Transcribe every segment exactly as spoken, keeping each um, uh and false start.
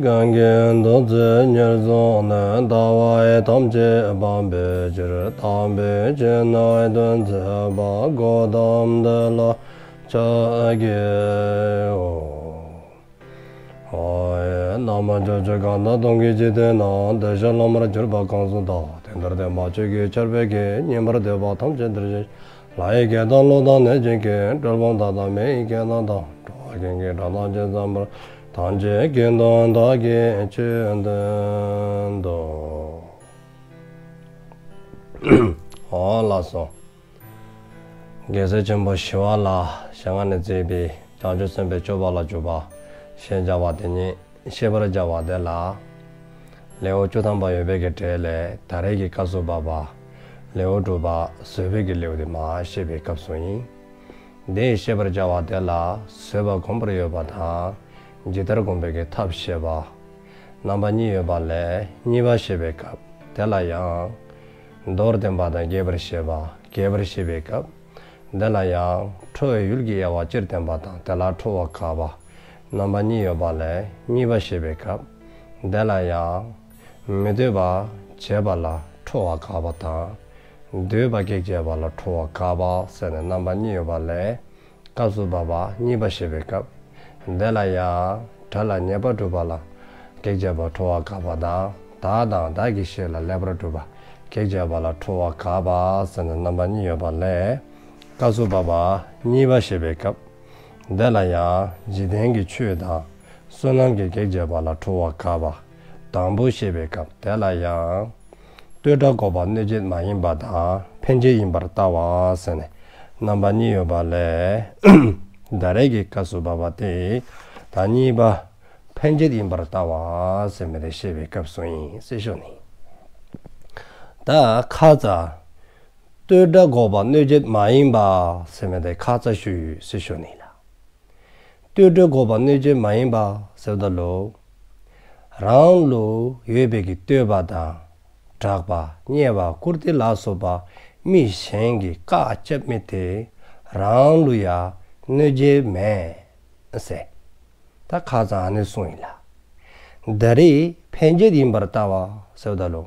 གང་གིས་ཐུགས་བརྩེ་ཉེར་བཟུང་ནས། ལྟ་བ་ཐམས་ཅད་སྤང་བའི་ཕྱིར། དམ་པའི་ཆོས་ནི་སྟོན་མཛད་པ། གཽ་ཏམ་དེ་ལ་ཕྱག་འཚལ་ལོ། ན་མོ། ཕྱོགས་བཅུ་གང་དག་སྟོང་གི་འཇིག་རྟེན་ན། བདེ་གཤེགས་སློབ་མར་གྱུར་པ་གང་སུ་དག། དེ་འདིར་སྟོན་པ་ཆོས་ཀྱི་ཆར་འབེབས་ཀྱིས། ཉན་པར་འདོད་པ་ཐམས་ཅད་འདིར་གཤེགས་ཤིག། ལྷ་ཡི་སྐད་དང་ཀླུ་དང་གནོད་སྦྱིན་སྐད། གྲུལ་བུམ་དག་དང་མི་ཡི་སྐད་རྣམས་དང་། འགྲོ་བ་ཀུན་གྱི་སྒྲ་རྣམས་ཇི་ཙམ་པར། ཐམས་ཅད་སྐད་དུ་བདག་གིས་ཆོས་བསྟན་ཏོ། ཨོ་ལགས་སོ། རྒྱལ་སྲས་ཆེན་པོ་ཞི་བ་ལྷའི་ཞལ་སྔ་ནས་མཛད་པའི་བྱང་ཆུབ་སེམས་དཔའི་སྤྱོད་པ་ལ་འཇུག་པ་ཞེས་བྱ་བ་དེ་ཉིད་བཤད་པར་བྱ་བ་དེ་ལ། ལེའུ་བཅུ་ཐམ་པ་ཡོད་པའི་གི་གྲས་ལས་ད་རེས་ཀྱི་སྐབས་སུ་བབ་པ་ལེའུ་དྲུག་པ་བཟོད་པའི་གི་ལེའུ་དེ་མར་བཤད་པའི་སྐབས་སུ་ཨིན། དེ་བཤད་པར་བྱ་བ་དེ་ལ་བཟོད་པ་བསྒོམ་པར་ཡོད་པ་དང་ཇི་ལྟར་བསྒོམ་པའི་གི་ཐབས་བཤད་པ་རྣམ་པ་གཉིས་ཡོད་པ་ལས་གཉིས་པ་བཤད་པའི་སྐབས་དེ་ལ་ཡང་མདོར་བསྟན་པ་དང་རྒྱས་པར་བཤད་པ། རྒྱས་པར་བཤད་པའི་སྐབས་དེ་ལ་ཡང་ཁྲོ་བའི་ཡུལ་གྱི་དབྱེ་བ་སྤྱིར་བསྟན་པ་དང་དེ་ལ་ཁྲོ་བ་དགག་པ་རྣམ་པ་གཉིས་ཡོད་པ་ལས་གཉིས་པ་བཤད་པའི་སྐབས་དེ་ལ་ཡང་མི་འདོད་པ་བྱེད་པ་ལ་ཁྲོ་བ་དགག་པ་དང་། འདོད་པ་གེགས་བྱེད་པ་ལ་ཁྲོ་བ་དགག་པ་ཟེར་ནས་རྣམ་པ་གཉིས་ཡོད་པ་ལས། སྐབས་སུ་བབ་པ་གཉིས་པ་བཤད་པའི་སྐབས། དེ་ལ་ཡང་དགྲ་ལ་ཉེས་པ་སྒྲུབ་པ་ལ་གེགས་བྱེད་པ་ཁྲོ་བ་དགག་པ་དང་། བདག་དང་བདག་གི་བཤེས་ལ་ལེགས་པར་སྒྲུབ་པ་གེགས་བྱེད་པ་ལ་ཁྲོ་བ་དགག་པ་ཟེར་ནས་རྣམ་པ་གཉིས་ཡོད་པ་ལས། སྐབས་སུ་བབ་པ་གཉིས་པ་བཤད་པའི་སྐབས། དེ་ལ་ཡང་འཇིག་རྟེན་གྱི་ཆོས་དང་བསོད་ནམས་ཀྱི་གེགས་བྱེད་པ་ལ་ཁྲོ་བ་དགག་པ་དང་པོ་བཤད་པའི་སྐབས་དེ་ལ་ཡང་། བསྟོད་སྒྲ་འགོག་པ་གནོད་བྱེད་མ་ཡིན་པ་དང་ཕན་བྱེད་ཡིན་པར་ལྟ་བ་ཟེར་ནས་རྣམ་པ་གཉིས་ཡོད་པ་ལས། ད་རེས་ཀྱི་སྐབས་སུ་བབ་པ་དེ་ད་གཉིས་པ་ཕན་བྱེད་ཡིན་པར་ལྟ་བ་ཟེར་མི་དེ་བཤད་པའི་སྐབས་སུ་ཨིན་ཟེར་ཞུ་ནི། ད་ཁ་ཙ་བསྟོད་སྒྲ་འགོག་པ་གནོད་བྱེད་མ་ཡིན་པ་ཟེར་མི་དེ་ཁ་ཙ་ཞུ་ཡི་ཟེར་ཞུ་ནི་ལགས། བསྟོད་སྒྲ་འགོག་པ་གནོད་བྱེད་མ་ཡིན་པ་ཟེརཝ་ད་ལུ། རང་ལུ་ཡོད་པའི་གི་བསྟོད་པ་དང་གྲགས་པ་རྙེད་པ་བཀུར་སྟི་ལ་སོགས་པ་མི་གཞན་གྱིས་བཀག་རྐྱབ་མི་དེ་རང་ལུ་ཡང་གནོད་བྱེད་མེན་ཟེར། ད་ཁ་ཙ་ཨ་ནི་གསུངས་ཡི་ལགས། ད་རེས་ཕན་བྱེད་ཡིན་པར་ལྟ་བ་ཟེརཝ་ད་ལུ།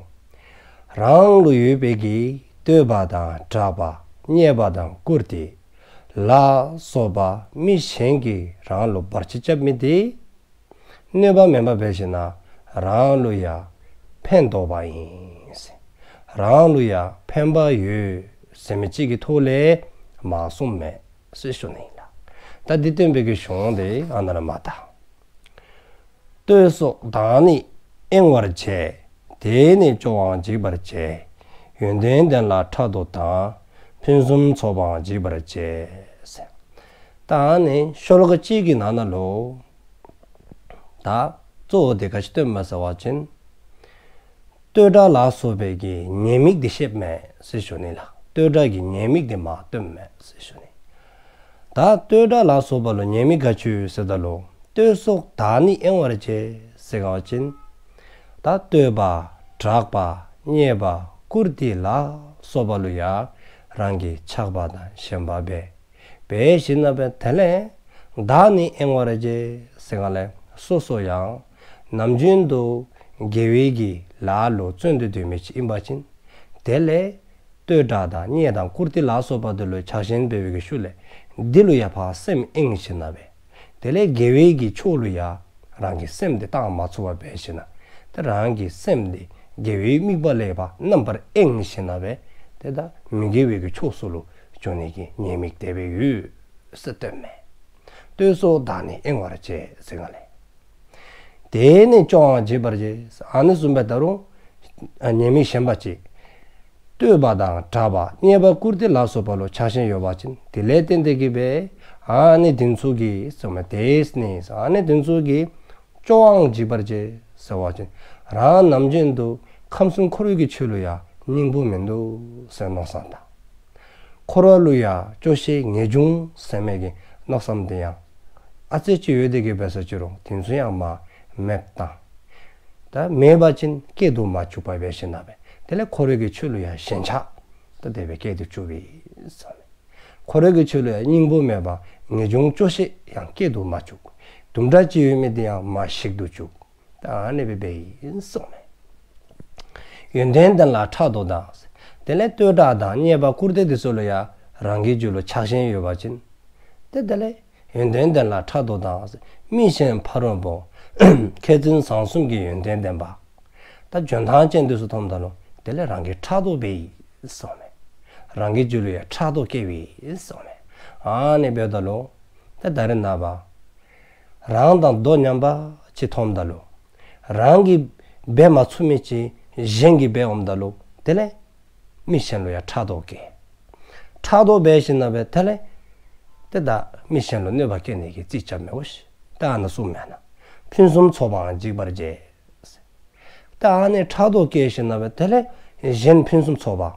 རང་ལུ་ཡོད་པའི་གི་བསྟོད་པ་དང་གྲགས་པ་རྙེད་པ་དང་བཀུར་སྟི་ལ་སོགས་པ་མི་གཞན་གྱིས་རང་ལུ་བར་ཆད་རྐྱབ་མི་དེ་གནོད་པ་མེན་པར་འབད་ཞིནམ་ལས་རང་ལུ་ཡང་ཕན་ཐོགས་པ་ཨིན། རང་ལུ་ཡང་ཕན་པ་ཡོད་ཟེར་མི་ཅིག་གི་ཐོག་ལས་མར་གསུངམ་མས་ཟེར་ཞུ་ནི་ཨིན་ལགས། ད་འདི་སྟོན་པའི་གི་གཞུང་དེ་ཨ་ནཱ་ལས་མར་ད། བསྟོད་སོགས་བདག་ནི་གཡེང་བར་བྱེད། དེས་ནི་སྐྱོ་བའང་འཇིག་པར་བྱེད། ཡོན་ཏན་ལྡན་ལ་ཕྲག་དོག་དང་། ཕུན་སུམ་ཚོགས་པའང་འཇིག་པར་བྱེད། ཟེར། ད་ཨ་ནི་ཤོ་ལོ་ཀ་གཅིག་གི་ནང་ན་ལུ། ད་གཙོ་བོ་དེ་ག་ཅི་སྟོནམ་མས་ཟེར་བ་ཅིན། བསྟོད་སྒྲ་ལ་སོགས་པའི་གི་ཉེས་དམིགས་དེ་བཤདཔ་མས་ཟེར་ཞུ་ནི་ལགས། བསྟོད་སྒྲ་གི་ཉེས་དམིགས་དེ་མར་སྟོནམ་མས་ཟེར་ཞུ་ནི། ད་བསྟོད་སྒྲ་ལ་སོགས་པ་ལུ་ཉེས་དམིགས་ག་ཅི་ཡོད་ཟེརཝ་ད་ལུ། བསྟོད་སོགས་བདག་ནི་གཡེང་བར་བྱེད་ཟེར་ག་བ་ཅིན། ད་བསྟོད་པ་གྲགས་པ་རྙེད་པ་བཀུར་སྟི་ལ་སོགས་པ་ལུ་ཡང་རང་གིས་ཆགས་པ་དང་ཞེན་པ་འབད། འབད་ཞིནམ་ལས་དེ་ལས་བདག་ནི་གཡེང་བར་བྱེད་ཟེར་ག་ལས་སོ་སོ་ཡང་ནམ་རྒྱུན་དུ་དགེ་བའི་གི་ལཱ་ལུ་བརྩོན་ཏེ་སྡོད་མི་ཅིག་ཨིན་པ་ཅིན། དེ་ལས་བསྟོད་སྒྲ་དང་རྙེད་དང་བཀུར་སྟི་ལ་སོགས་པ་དེ་ལུ་ཆགས་ཞེན་འབད་བའི་གི་ཤུལ་ལས་འདི་ལུ་ཡང་ཕར་སེམས་གཡེང་ཞིནམ་ལས། དེ་ལས་དགེ་བའི་གི་ཕྱོགས་ལུ་ཡང་རང་གི་སེམས་དེ་བཏང་མ་ཚུགས་པར་འབད་ཞིནམ་ལས། དེ་རང་གི་སེམས་དེ་དགེ་བའི་དམིགས་པ་ལས་ཕར་རྣམ་པར་གཡེང་ཞིནམ་ལས། དེ་ད་མི་དགེ་བའི་གི་ཕྱོགས་སུ་ལུ་འགྱོ་ནི་གི་ཉེས་དམིགས་དེ་སྦེ་ཡོད་ཟེར་སྟོནམ་མས། བསྟོད་སོགས་བདག་ནི་གཡེང་བར་བྱེད་ཟེར་ག་ལས། དེས་ནི་སྐྱོ་བའང་འཇིག་པར་བྱེད། ཨ་ནི་བཟུམ་སྦེ་ད་རུང་ཉེས་དམིགས་གཞན་པ་ཅིག། བསྟོད་པ་དང་གྲགས་པ་རྙེད་པ་བཀུར་སྟི་ལ་སོགས་པ་ལུ་ཆགས་ཞེན་ཡོད་པ་ཅིན། དེ་ལས་བརྟེན་ཏེ་གི་སྦེ་ཨ་ནི་དེ་ཚུ་གིས་ཟེརཝ་མས། དེས་ནི་ཨ་ནི་དེ་ཚུ་གིས་སྐྱོ་བའང་འཇིག་པར་བྱེད་ཟེར་བ་ཅིན། རང་ནམ་རྒྱུན་དུ་ཁམས་གསུམ་འཁོར་བའི་གི་ཆོས་ལུ་ཡང་སྙིང་པོ་མིན་འདུག་ཟེར་མནོ་བསམ་དང་། འཁོར་བ་ལུ་ཡང་སྐྱོ་ཤས་ངེས་འབྱུང་ཟེར་མི་གི་མནོ་བསམ་དེ་ཡང་ཨ་ཙི་ཅིག་ཡོད་དེ་གི་སྦེ་སོང་ཅི་རུང་དེ་ཚུ་ཡང་མར་མེདཔ་བཏང་། ད་མེད་པ་ཅིན་སྐྱེ་དུ་མ་བཅུག་པར་འབད་ཞིནམ་ལས། དེ་ལས་འཁོར་བའི་གི་ཆོས་ལུ་ཡང་ཞེན་ཆགས་ད་དེ་སྦེ་སྐྱེ་དུ་བཅུག་པས་ཟེར་མས། འཁོར་བའི་གི་ཆོས་ལུ་ཡང་སྙིང་པོ་མེད་པར་ངེས་འབྱུང་སྐྱོ་ཤས་ཡང་སྐྱེ་དུ་མ་བཅུག། དུམ་གྲ་ཅིག་ཡོད་མི་དེ་ཡང་མར་ཞིག་ཏུ་བཅུག། ད་ཨ་ནི་སྦེ་འབད་ཡི་གསུངམ་མས། ཡོན་ཏན་ལྡན་ལ་ཕྲག་དོག་དང་། དེ་ལས་བསྟོད་གྲགས་དང་རྙེད་པ་བཀུར་སྟི་དེ་ཚུ་ལུ་ཡང་རང་གི་རྒྱུད་ལུ་ཆགས་ཞེན་ཡོད་པ་ཅིན། ཏེ་དེ་ལས་ཡོན་ཏན་ལྡན་ལ་ཕྲག་དོག་དང་། མི་གཞན་ཕ་རོལ་པོ། མཁས་བཙུན་བཟང་གསུམ་གྱི་ཡོན་ཏན་ལྡན་པ། ད་འཇོན་ཐང་ཅན་དེ་ཚུ་མཐོངམ་ད་ལུ་དེ་ལས་རང་གིས་ཕྲག་དོག་འབད་ཡི་གསུངམ་མས། རང་གི་རྒྱུད་ལུ་ཡང་ཕྲག་དོག་སྐྱེ་བའི་གསུངམ་མས། ཨ་ནི་འབདཝ་ད་ལུ་ད་ད་རེས་ནངས་པ་རང་དང་དོ་མཉམ་པ་ཅིག་མཐོངམ་ད་ལུ། རང་གིས་འབད་མ་ཚུགས་མི་ཅིག་གཞན་གྱིས་འབད་འོངམ་ད་ལུ། དེ་ལས་མི་གཞན་ལུ་ཡང་ཕྲག་དོག་སྐྱེ། ཕྲག་དོག་འབད་ཞིནམ་ལས་དེ་ལས་ཏེ་ད་མི་གཞན་ལུ་གནོད་པ་བསྐྱལ་ནི་གི་རྩིས་རྐྱབ་མས་གོ་ཤིག། ད་ཨ་ནཱ་གསུངམ་མས་ན། ཕུན་སུམ་ཚོགས་པའང་འཇིག་པར་བྱེད། ད་ཨ་ནི་ཕྲག་དོག་སྐྱེ་ཞིནམ་ལས་དེ་ལས་གཞན་ཕུན་སུམ་ཚོགས་པ།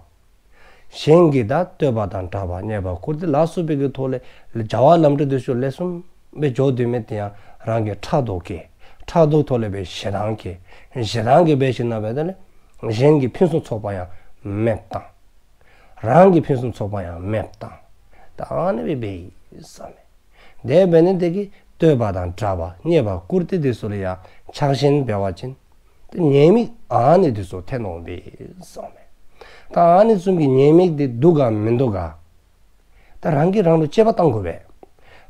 གཞན་གྱི་ད་བསྟོད་པ་དང་གྲགས་པ་རྙེད་པ་བཀུར་སྟི་ལ་སོགས་པའི་གི་ཐོག་ལས་བྱ་བ་ལམ་འགྲོ་དེ་ཚུ་ལེགས་ཤོམ་སྦེ་འགྱོ་སྡོད་མི་དེ་ཡང་རང་གིས་ཕྲག་དོག་སྐྱེ། ཕྲག་དོག་ཐོག་ལས་སྦེ་ཞེ་སྡང་སྐྱེ། ཞེ་སྡང་གིས་འབད་ཞིནམ་ལས་དེ་ལས་གཞན་གྱི་ཕུན་སུམ་ཚོགས་པ་ཡང་མེདཔ་བཏང་། རང་གི་ཕུན་སུམ་ཚོགས་པ་ཡང་མེདཔ་བཏང་། ད་ཨ་ནི་སྦེ་འབད་ཡི་གསུངམ་མས། དེ་འབད་ནི་དེ་གིས་བསྟོད་པ་དང་གྲགས་པ་རྙེད་པ་བཀུར་སྟི་དེ་ཚུ་ལུ་ཡང་ཆགས་ཞེན་འབད་བ་ཅིན། ཏེ་ཉེས་དམིགས་ཨ་ནི་དེ་ཚུ་ཐོན་འོང་པས་གསུངམ་མས། ད་ཨ་ནི་བཟུམ་གྱི་ཉེས་དམིགས་དེ་འདུག་ག་མིན་འདུག་ག། ད་རང་གིས་རང་ལུ་དཔྱད་པ་བཏང་དགོ་པས།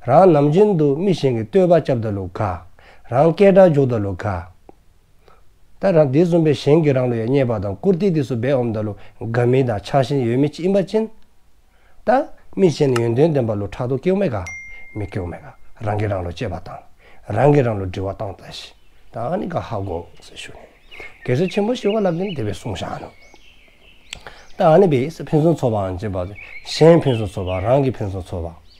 རང་ནམ་རྒྱུན་དུ་མི་གཞན་གྱིས་བསྟོད་པ་རྐྱབ་ད་ལུ་དགའ། རང་སྐད་གྲགས་འགྱོ་ད་ལུ་དགའ། ད་རང་དེ་བཟུམ་སྦེ་གཞན་གྱིས་རང་ལུ་ཡང་རྙེད་པ་དང་བཀུར་སྟི་དེ་ཚུ་འབད་འོངམ་ད་ལུ་དགའ་མི་དང་ཆགས་ཞེན་ཡོད་མི་ཅིག་ཨིན་པ་ཅིན། ད་མི་གཞན་ཡོན་ཏན་ལྡན་པ་ལུ་ཕྲག་དོག་སྐྱེཝ་མས་ག། མི་སྐྱེཝ་མས་ག། རང་གིས་རང་ལུ་དཔྱད་པ་བཏང་། རང་གིས་རང་ལུ་དྲི་བ་བཏང་ད་ཤིག། ད་ཨ་ནི་ག་ཧ་གོ་ཟེར་ཞུ་ནི། རྒྱལ་སྲས་ཆེན་པོ་ཞི་བ་ལྷ་གིས་དེ་སྦེ་གསུངས་བཞག་ནུག། ད་ཨ་ནི་སྦེ་ཕུན་སུམ་ཚོགས་པའང་འཇིག་པར་བྱེད། གཞན་ཕུན་སུམ་ཚོགས་པ་རང་གི་ཕུན་སུམ་ཚོགས་པ།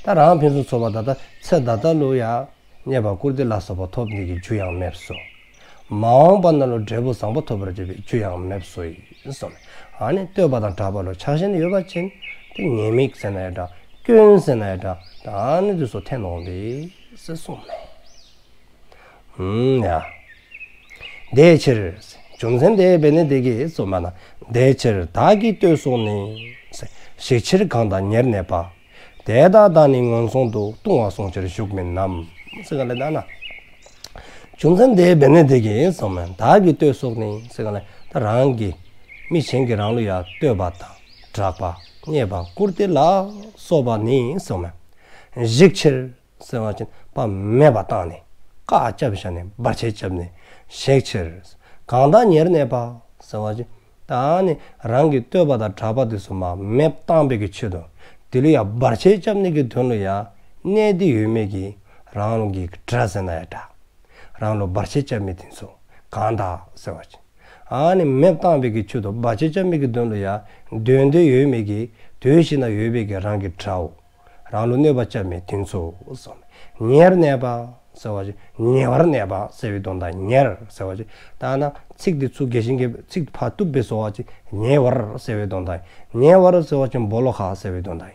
ད་རང་ཕུན་སུམ་ཚོགས་པ་ད་ལྟ་ཚེ་ད་ལྟ་ལུ་ཡང་རྙེད་པ་བཀུར་སྟི་ལ་སོགས་པ་ཐོབ་ནི་གི་རྒྱུ་ཡང་མེདཔ་སོང་། མ་འོངས་པ་ནང་ལུ་འབྲས་བུ་བཟང་པོ་ཐོབ་པར་བྱེད་པའི་རྒྱུ་ཡང་མེདཔ་སོང་ཡི་གསུངམ་མས། ཨ་ནི་བསྟོད་པ་དང་གྲགས་པ་ལུ་ཆགས་ཞེན་ཡོད་པ་ཅིན་ཏེ་ཉེས་དམིགས་ཟེར་ན་ཡང་འདྲ། སྐྱོན་ཟེར་ན་ཡང་འདྲ། ད་ཨ་ནི་དེ་ཚུ་ཐོན་འོང་པས་ཟེར་གསུངམ་མས། ཨུམ་ཡ། དེའི་ཕྱིར། རྒྱུ་མཚན་དེ་འབད་ནི་དེ་གིས་གསུངམ་མས་ན། དེའི་ཕྱིར་བདག་གི་བསྟོད་སོགས་ནི། ཞིག་ཕྱིར་གང་དག་ཉེར་གནས་པ། དེ་དག་བདག་ནི་ངན་སོང་དུ། ལྟུང་བ་བསྲུང་ཕྱིར་ཞུགས་མིན་ནམ། ཟེར་ག་ལས་ད་ན། རྒྱུ་མཚན་དེ་འབད་ནི་དེ་གིས་གསུངམ་མས། བདག་གི་བསྟོད་སོགས་ནི་ཟེར་ག་ལས་ད་རང་གིས་མི་གཞན་གྱིས་རང་ལུ་ཡང་བསྟོད་པ་དང་གྲགས་པ་རྙེད་པ་བཀུར་སྟི་ལ་སོགས་པ་ནི་གསུངམ་མས། ཞིག་ཕྱིར་ཟེར་བ་ཅིན་པ་མེདཔ་བཏང་ནི། བཀག་རྐྱབ་བཞག་ནི། བར་ཆད་རྐྱབ་ནི། ཞིག་ཕྱིར། གང་དག་ཉེར་གནས་པ་ཟེར་བ་ཅིན་ད་ནི་རང་གི་བསྟོད་པ་དང་གྲགས་པ་དེ་ཚུ་མ་མེདཔ་བཏང་པའི་གི་ཆེད་དུ་དེ་ལུ་ཡང་བར་ཆད་རྐྱབ་ནི་གི་དོན་ལུ་ཡང་གནས་ཏེ་ཡོད་མི་གི་རང་ལུ་གི་དགྲ་ཟེར་ན་ཡང་འདྲ། རང་ལུ་བར་ཆད་རྐྱབ་མི་དེ་ཚུ་གང་དག་ཟེར་བ་ཅིན་ཨ་ནི་མེདཔ་བཏང་པའི་གི་ཆེད་དུ་བར་ཆད་རྐྱབ་མི་གི་དོན་ལུ་ཡང་སྡོད་དེ་ཡོད་མི་གི་སྡོད་ཞིནམ་ཡོད་པའི་གི་རང་གི་དགྲ་བོ། རང་ལུ་གནོད་པ་རྐྱབ་མི་དེ་ཚུ་གསུངམ་མས། ཉེར་གནས་པ་ཟེར་བ་ཅིན་ཉེ་བར་གནས་པ་ཟེར་བའི་དོན་དག། ཉེར་ཟེར་བ་ཅིན་ད་ན་ཚིག་འདི་ཚུ་གི་ཞིང་གི་ཚིག་ཕར་བཏུབ་སྦེ་ཟེར་བ་ཅིན་ཉེ་བར་ཟེར་བའི་དོན་དག། ཉེ་བར་ཟེར་བ་ཅིན་སྦོ་ལོགས་ཁར་ཟེར་བའི་དོན་དག།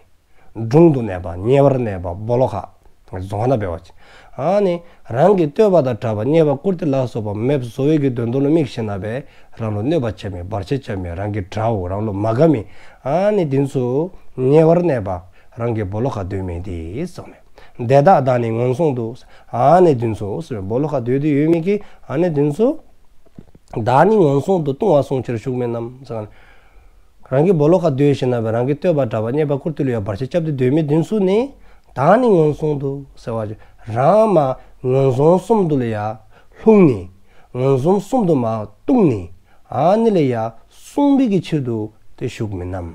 དྲུང་དུ་གནས་པ། ཉེ་བར་གནས་པ། སྦོ་ལོགས་ཁར། རྫོང་ཁ་ནང་འབད་བ་ཅིན་ཨ་ནི་རང་གི་བསྟོད་པ་དང་གྲགས་པ་རྙེད་པ་བཀུར་སྟི་ལ་སོགས་པ་མེདཔ་བཟོ་བའི་གི་དོན་དུ་ལུ་དམིགས་ཞིནམ་རང་ལུ་གནོད་པ་རྐྱབ་མི་བར་ཆད་རྐྱབ་མི་རང་གི་དགྲ་བོ་རང་ལུ་མ་དགའ་མི་ཨ་ནི་དེ་ཚུ་ཉེ་བར་གནས་པ། རང་གི་སྦོ་ལོགས་ཁར་སྡོད་མི་དེ་གསུངམ་མས། དེ་དག་བདག་ནི་ངན་སོང་དུ། ཨ་ནི་དེ་ཚུ་གསུངམ་མས། སྦོ་ལོགས་ཁར་སྡོད་དེ་ཡོད་མི་གི་ཨ་ནི་དེ་ཚུ་བདག་ནི་ངན་སོང་དུ། ལྟུང་བ་བསྲུང་ཕྱིར་ཞུགས་མིན་ནམ་ཟེར། རང་གི་སྦོ་ལོགས་ཁར་སྡོད་ཞིནམ་རང་གི་བསྟོད་པ་གྲགས་པ་རྙེད་པ་བཀུར་སྟི་ལུ་ཡང་བར་ཆད་རྐྱབ་སྟེ་སྡོད་མི་དེ་ཚུ་ནི་བདག་ནི་ངན་སོང་དུ་ཟེར་བ་ཅིན་རང་མ་ངན་སོང་གསུམ་དུ་ལུ་ཡང་ལྷུང་ནི། ངན་སོང་གསུམ་དུ་མ་ལྟུང་ནི། ཨ་ནི་ལུ་ཡང་བསྲུང་བའི་གི་ཕྱིར་དུ་ཏེ་ཞུགས་མིན་ནམ།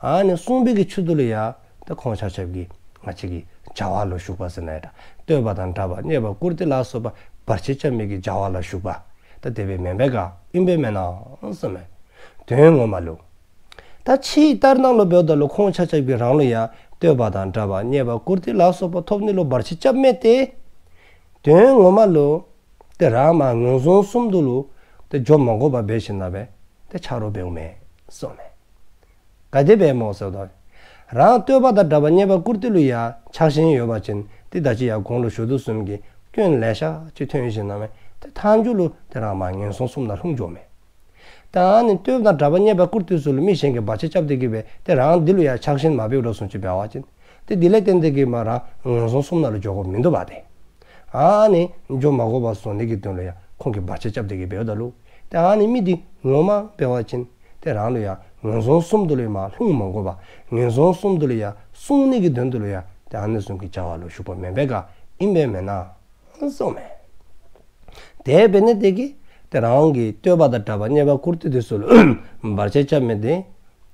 ཨ་ནི་བསྲུང་བའི་གི་ཕྱིར་དུ་ལུ་ཡང་ཏེ་ཁོང་ཆ་ཁྱབ་ཀྱིས་ང་བཅས་ཀྱི་བྱ་བ་ལུ་ཞུགས་པ་ཟེར་ན་ཡང་འདྲ། བསྟོད་པ་དང་གྲགས་པ་རྙེད་པ་བཀུར་སྟི་ལ་སོགས་པ་བར་ཆད་རྐྱབ་མི་གི་བྱ་བ་ལུ་ཞུགས་པ། ད་དེ་སྦེ་མེན་པས་ག། ཨིན་པས་མེན་ན་གསུངམ་མས། དོན་ངོ་མ་ལུ། ད་ཕྱིའི་ལྟར་སྣང་ལུ་འབདཝ་ད་ལུ་ཁོང་ཆ་ཁྱབ་ཀྱིས་རང་ལུ་ཡང་བསྟོད་པ་དང་གྲགས་པ་རྙེད་པ་བཀུར་སྟི་ལ་སོགས་པ་ཐོབ་ནི་ལུ་བར་ཆད་རྐྱབ་མི་དེ། དོན་ངོ་མ་ལུ། ཏེ་རང་མ་ངན་སོང་གསུམ་དུ་ལུ་ཏེ་འགྱོ་མ་དགོ་པར་འབད་ཞིནམ་ལས་ཏེ་ཆ་རོགས་འབདཝ་མས་གསུངམ་མས། ག་དེ་སྦེ་སྨོ་ཟེར་བ་ཅིན་རང་བསྟོད་པ་དང་གྲགས་པ་རྙེད་པ་བཀུར་སྟི་ལུ་ཡང་ཆགས་ཞེན་ཡོད་པ་ཅིན་ཏེ་ད་ཅི་ཡང་གོང་ལུ་ཞུ་དོ་བཟུམ་གྱི་སྐྱོན་ལེ་ཤ་ཅིག་ཐོན་ཞིནམ་ལས་ཏེ་མཐའ་མཇུག་ལུ་ཏེ་རང་མ་ངན་སོང་གསུམ་ནང་ལྷུང་འགྱོཝ་མས། ད་ཨ་ནི་བསྟོད་པ་དང་གྲགས་པ་རྙེད་པ་བཀུར་སྟི་ཚུ་ལུ་མི་གཞན་གྱིས་བར་ཆད་རྐྱབ་སྟེ་གི་སྦེ་ཏེ་རང་འདི་ལུ་ཡང་ཆགས་ཞེན་མ་འབད་འགྱོ་བཟུམ་ཅིག་འབད་བ་ཅིན་ཏེ་དེ་ལས་བརྟེན་ཏེ་གི་མ་རང་ངན་སོང་གསུམ་ནང་ལུ་འགྱོ་དགོཔ་མིན་འདུག་པ་ཏེ། ཨ་ནི་འགྱོ་མ་དགོ་པར་བཟོ་ནི་གི་དོན་ལུ་ཡང་ཁོང་གིས་བར་ཆད་རྐྱབ་སྟེ་གི་འབདཝ་ད་ལུ། ཏེ་ཨ་ནི་མི་འདི་ངོ་མ་འབད་བ་ཅིན་ཏེ་རང་ལུ་ཡང་ངན་སོང་གསུམ་དུ་ལུ་ཡང་མ་ལྷུང་མ་དགོ་པར་ངན་སོང་གསུམ་དུ་ལུ་ཡང་སྲུང་ནི་གི་དོན་དུ་ལུ་ཡང་ཏེ་ཨ་ནི་བཟུམ་གྱི་བྱ་བ་ལུ་ཞུགས་པ་མེན་པས་ག་ཨིན་པས་མེན་ན་གསུངསམ་མས། དེ་འབད་ནི་དེ་གིས་ཏེ་རང་གི་བསྟོད་པ་དང་གྲགས་པ་རྙེད་པ་བཀུར་སྟི་དེ་ཚུ་ལུ་བར་ཆད་རྐྱབ་མི་དེ་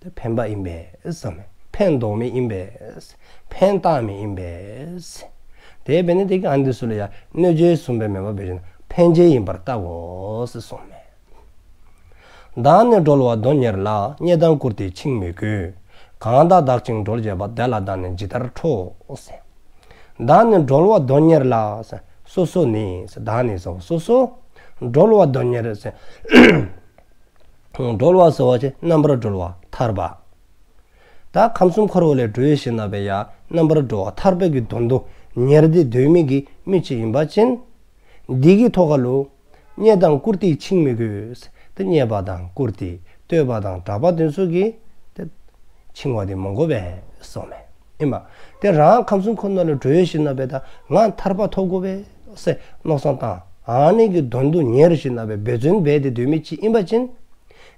ཏེ་ཕན་པ་ཨིན་པས་གསུངསམ་མས། ཕན་ཐོགས་མི་ཨིན་པས། ཕན་བཏགས་མི་ཨིན་པས། དེ་འབད་ནི་དེ་གིས་ཨ་ནི་དེ་ཚུ་ལུ་ཡང་གནོད་བྱེད་བཟུམ་སྦེ་མེན་པར་འབད་ཞིནམ་ཕན་བྱེད་ཡིན་པར་བལྟའོ་ཟེར་གསུངསམ་མས། བདག་ནི་གྲོལ་བ་དོན་གཉེར་ལ། རྙེད་དང་བཀུར་སྟི་འཆིང་མི་དགོས། གང་དག་བདག་བཅིངས་གྲོལ་བྱེད་པ། དེ་ལ་བདག་ནི་ཇི་ལྟར་ཁྲོ། ཟེར། བདག་ནི་གྲོལ་བ་དོན་གཉེར་ལ། སོ་སོ་ནི་ཟེར་བདག་ནི་ཟེར་སོ་སོ། གྲོལ་བ་དོན་གཉེར་ཟེར། གྲོལ་བ་ཟེར་བ་ཅིན་རྣམ་པར་གྲོལ་བ་ཐར་པ། ད་ཁམས་གསུམ་འཁོར་བ་ལས་གྲོལ་ཞིནམ་ལས་ཡང་རྣམ་པར་གྲོལ་བ་ཐར་པའི་གི་དོན་དུ་གཉེར་ཏེ་སྡོད་མི་གི་མི་ཅིག་ཨིན་པ་ཅིན། འདི་གི་ཐོག་ཁ་ལུ་རྙེད་དང་བཀུར་སྟི་འཆིང་མི་དགོས། ཏེ་རྙེད་པ་དང་བཀུར་སྟི་བསྟོད་པ་དང་གྲགས་པ་དེ་ཚུ་གིས་ཏེ་འཆིང་བ་དེ་མི་དགོ་པས་གསུངསམ་མས། ཨིན་མས། ཏེ་རང་ཁམས་གསུམ་འཁོར་བ་ནང་ལུ་གྲོལ་ཞིནམ་ལས་ད་ང་ཐར་པ་ཐོབ་དགོ་པས་ཟེར་མནོ་བསམ་བཏང་ཨ་ནི་གི་དོན་དུ་གཉེར་ཞིནམ་ལས་འབད་བརྩོན་འབད་དེ་སྡོད་མི་ཅིག་ཨིན་པ་ཅིན།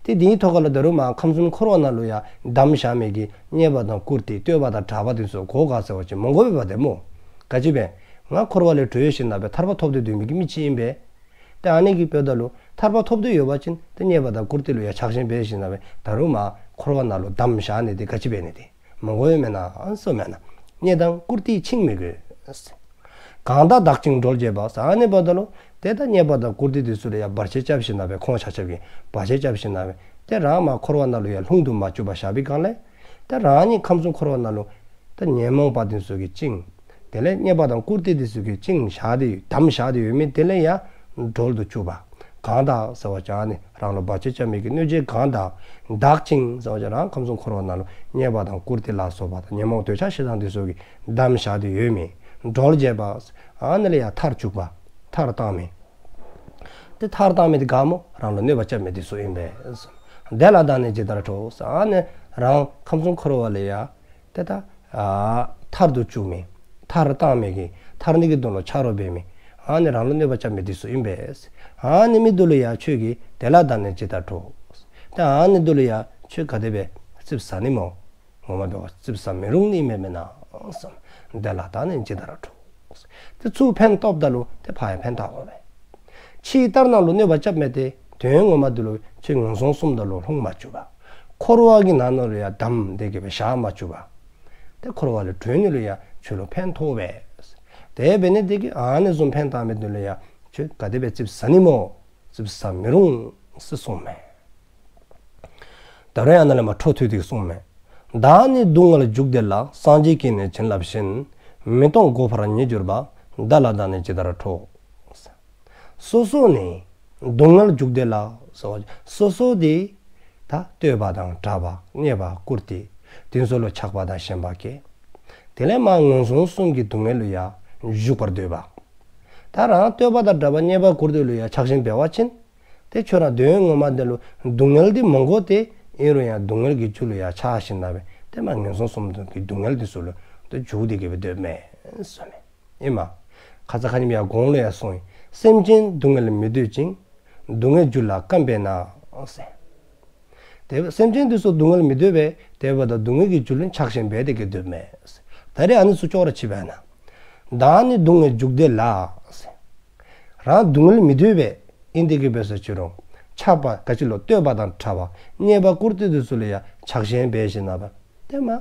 ཏེ་དེའི་ཐོག་ཁ་ལུ་ད་རུང་མ་ཁམས་གསུམ་འཁོར་བ་ནང་ལུ་ཡང་བསྡམས་བཞག་མི་གི་རྙེད་པ་དང་བཀུར་སྟི་བསྟོད་པ་དང་གྲགས་པ་དེ་ཚུ་གོ་ག་ཟེར་བ་ཅིན་མི་དགོ་པས་པ་ཏེ་སྨོ། ག་ཅི་སྦེ་ང་འཁོར་བ་ལས་གྲོལ་ཞིནམ་ལས་ཐར་པ་ཐོབ་སྟེ་སྡོད་མི་གི་མི་ཅིག་ཨིན་པས། ཏེ་ཨ་ནི་གིས་འབདཝ་ད་ལུ་ཐར་པ་ཐོབ་སྟེ་ཡོད་པ་ཅིན་ཏེ་རྙེད་པ་དང་བཀུར་སྟི་ལུ་ཡང་ཆགས་ཞེན་འབད་ཞིནམ་ལས་ད་རུང་མ་འཁོར་བ་ནང་ལུ་བསྡམས་བཞག་ནི་དེ་ག་ཅི་འབད་ནི་དེ་མི་དགོ་པས་མེན་ན་གསུངསམ་མས་ན། རྙེད་དང་བཀུར་སྟི་འཆིང་མི་དགོས། གང་དག་བདག་བཅིངས་གྲོལ་བྱེད་པ། ཟེར་ཨ་ནི་འབདཝ་ད་ལུ་ཏེ་ད་རྙེད་པ་དང་བཀུར་སྟི་དེ་ཚུ་ལུ་ཡང་བར་ཆད་རྐྱབ་ཞིནམ་ལས་ཁོང་ཆ་ཁྱབ་ཀྱིས་བར་ཆད་རྐྱབ་ཞིནམ་ལས་ཏེ་རང་མ་འཁོར་བ་ནང་ལུ་ཡང་ལྷུང་དུ་མ་བཅུག་པར་བཞག་པའི་སྒང་ལས། ཏེ་རང་ཉིད་ཁམས་གསུམ་འཁོར་བ་ནང་ལུ་ཏེ་ཉོན་མོངས་པ་དེ་ཚུ་གིས་བཅིངས། དེ་ལས་རྙེད་པ་དང་བཀུར་སྟི་དེ་ཚུ་གིས་བཅིངས་བཞག་སྟེ་བསྡམས་བཞག་སྟེ་ཡོད་མི་དེ་ལས་ཡང་གྲོལ་དུ་བཅུག་པ། གང་དག་ཟེར་བ་ཅིན་ཨ་ནི་རང་ལུ་བར་ཆད་རྐྱབ་མི་གི་གནོད་བྱེད་གང་དག། བདག་བཅིངས་ཟེར་བ་ཅིན་རང་ཁམས་གསུམ་འཁོར་བ་ནང་ལུ་རྙེད་པ་དང་བཀུར་སྟི་ལ་སོགས་པ་དང་ཉོན་མོངས་འདོད་ཆགས་ཞེ་སྡང་དེ་ཚུ་གིས་བསྡམས་བཞག་སྟེ་ཡོད་མི་གྲོལ་བྱེད་པ། ཨ་ནི་ལས་ཡང་ཐར་བཅུག་པ། ཐར་བཏང་མི། ཏེ་ཐར་བཏང་མི་དེ་ག་སྨོ། རང་ལུ་གནོད་པ་རྐྱབ་མི་དེ་ཚུ་ཨིན་པས། དེ་ལ་བདག་ནི་ཇི་ལྟར་ཁྲོ། ཨ་ནི་རང་ཁམས་གསུམ་འཁོར་བ་ལས་ཡང་ཏེ་ད་ཨ་ཐར་དུ་བཅུག་མི། ཐར་བཏང་མི་གི་ཐར་ནི་གི་དོན་ལུ་ཆ་རོགས་འབད་མི། ཨ་ནི་རང་ལུ་གནོད་པ་རྐྱབ་མི་དེ་ཚུ་ཨིན་པས། ཨ་ནི་མི་དེ་ལུ་ཡང་ཁྱོད་ཀྱིས་དེ་ལ་བདག་ནི་ཇི་ལྟར་ཁྲོ། ཏེ་ཨ་ནི་དེ་ལུ་ཡང་ཁྱོད་ག་དེ་སྦེ་ཙིགཔ་ཟ་ནི་སྨོ། ངོ་མ་འབད་བ་ཙིགཔ་ཟ་མི་རུང་ནི་མེན་མེན་ན་གསུངསམ་མས། དེ་ལ་བདག་ནི་ཇི་ལྟར་ཁྲོ། ཏེ་ཚུར་ཕན་ཐོགསཔ་ད་ལུ་ཏེ་ཕར་ཡང་ཕན་བཏགས་དགོ་པས། ཕྱི་ལྟར་ནང་ལུ་གནོད་པ་རྐྱབ་མི་དེ་དོན་ངོ་མ་དེ་ལུ་ཁྱོད་ངན་སོང་གསུམ་དུ་ལུ་ལྷུང་མ་བཅུག་པར་འཁོར་བ་གི་ནང་ན་ལུ་ཡང་བསྡམས་ཏེ་གི་སྦེ་བཞག་མ་བཅུག་པར་ཏེ་འཁོར་བ་ལས་གྲོལ་ནི་ལུ་ཡང་ཁྱོད་ལུ་ཕན་ཐོགས་པས། དེ་འབད་ནི་དེ་གིས་ཨ་ནི་བཟུམ་ཕན་བཏགས་མི་དེ་ལུ་ཡང་ཁྱོད་ག་དེ་སྦེ་ཙིགཔ་ཟ་ནི་སྨོ། ཙིགཔ་ཟ་མི་རུང་ཟེར་གསུངསམ་མས། ད་རུང་ཡང་ཨ་ནཱ་ལས་མར་འཕྲོ་མཐུད་དེ་གསུངསམ་མས། བདག་ནི་སྡུག་བསྔལ་འཇུག་བདེ་ལ། སངས་རྒྱས་ཀྱིས་ནི་བྱིན་བརླབས་ཤིང་། མི་གཏོང་སྒོ་འཕར་ཉིད་གྱུར་པ། དེ་ལ་བདག་ནི་ཇི་ལྟར་ཁྲོ། སོ་སོ་ནི་སྡུག་བསྔལ་འཇུག་བདེ་ལ་ཟེར་བ་སོ་སོ་དེ་ད་བསྟོད་པ་དང་གྲགས་པ་རྙེད་པ་བཀུར་སྟི་དེ་ཚུ་ལུ་ཆགས་པ་དང་ཞེན་པ་སྐྱེ། དེ་ལས་མར་ངན་སོང་གསུམ་གྱི་སྡུག་བསྔལ་ལུ་ཡང་ཞུགས་པར་འདོད་པ། ད་རང་བསྟོད་པ་དང་གྲགས་པ་རྙེད་པ་བཀུར་སྟི་ལུ་ཡང་ཆགས་ཞེན་འབད་བ་ཅིན། ཏེ་ཁྱོད་ར་དོན་ངོ་མ་དེ་ལུ་སྡུག་བསྔལ་འདི་མི་དགོ་སྟེ་ཨིན་རུང་ཡང་སྡུག་བསྔལ་གྱི་རྒྱུ་ལུ་ཡང་ཆགས་ཞིནམ་ལས་ཏེ་མར་ངན་སོང་གསུམ་གྱི་སྡུག་བསྔལ་འདི་ཚུ་ལུ་ཏེ་འཇུག་སྟེ་གི་སྦེ་སྡོདཔ་མས་གསུངསམ་མས། ཨིན་མས། ཁ་ཙ་ཁ་ཉིནམ་ཡང་གོང་ལུ་ཡང་གསུངས་ཡི། སེམས་ཅན་སྡུག་བསྔལ་མི་འདོད་ཅིང་། སྡུག་བསྔལ་རྒྱུ་ལ་བརྐམ་པས་ན། ཟེར། ཏེ་སེམས་ཅན་འདི་ཚུ་སྡུག་བསྔལ་མི་འདོད་པས། དེ་འབདཝ་ད་སྡུག་བསྔལ་གྱི་རྒྱུ་ལུ་ཆགས་ཞེན་འབད་དེ་གི་སྡོདཔ་མས། ད་རེས་ཨ་ནི་ཚུ་ཅོག་ར་འཐདཔ་མས་ན། བདག་ནི་སྡུག་བསྔལ་འཇུག་བདེ་ལ། ཟེར། རང་སྡུག་བསྔལ་མི་འདོད་པས། ཨིན་ཏེ་གི་སྦེ་སོང་ཅི་རུང་ཆགས་པ་ག་ཅི་ལུ་བསྟོད་པ་དང་གྲགས་པ་རྙེད་པ་བཀུར་སྟི་དེ་ཚུ་ལུ་ཡང་ཆགས་ཞེན་འབད་ཞིནམ་ལས་ཏེ་མར་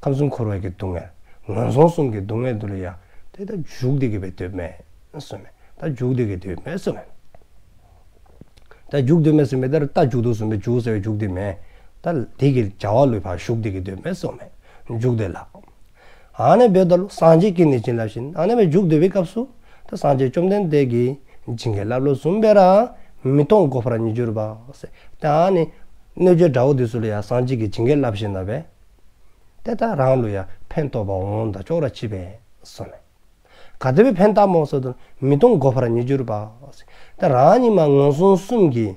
ཁམས་གསུམ་འཁོར་བའི་གི་སྡུག་བསྔལ་ངན་སོང་གསུམ་གྱི་སྡུག་བསྔལ་དེ་ལུ་ཡང་ཏེ་ད་འཇུག་སྟེ་གི་སྦེ་སྡོདཔ་མས་གསུངསམ་མས། ད་འཇུག་སྟེ་གི་སྡོདཔ་མས་གསུངསམ་མས། ད་འཇུག་སྡོདཔ་མས་ཟེར་མི་འདི་ར་ད་འཇུག་དོ་གསུངས་པས། འཇུག་ཟེར་བའི་འཇུག་འདི་མེན། ད་དེ་གི་བྱ་བ་ལུ་ཕར་ཞུགས་ཏེ་གི་སྡོདཔ་མས་གསུངསམ་མས། འཇུག་བདེ་ལ། ཨ་ནི་འབདཝ་ད་ལུ་སངས་རྒྱས་ཀྱིས་ནི་བྱིན་བརླབས་ཤིང་། ཨ་ནི་སྦེ་འཇུག་སྡོད་པའི་སྐབས་སུ་ད་སངས་རྒྱས་བཅོམ་ལྡན་འདས་ཀྱིས་བྱིན་གྱིས་བརླབས་ལུགས་བཟུམ་སྦེ་ར་མི་གཏོང་སྒོ་འཕར་ཉིད་གྱུར་པ་ཟེར། ད་ཨ་ནི་གནོད་བྱེད་དགྲ་བོ་དེ་ཚུ་ལུ་ཡང་སངས་རྒྱས་ཀྱིས་བྱིན་གྱིས་བརླབས་ཞིནམ་ལས་ཏེ་ད་རང་ལུ་ཡང་ཕན་ཐོགས་པ་འོང་དོ་ཅོག་ར་འཐདཔ་མས་གསུངསམ་མས། ག་དེ་སྦེ་ཕན་བཏགས་སྨོ་ཟེར་བ་ཅིན་མི་གཏོང་སྒོ་འཕར་ཉིད་གྱུར་པ། ད་རང་ཉིད་མར་ངན་སོང་གསུམ་གྱི་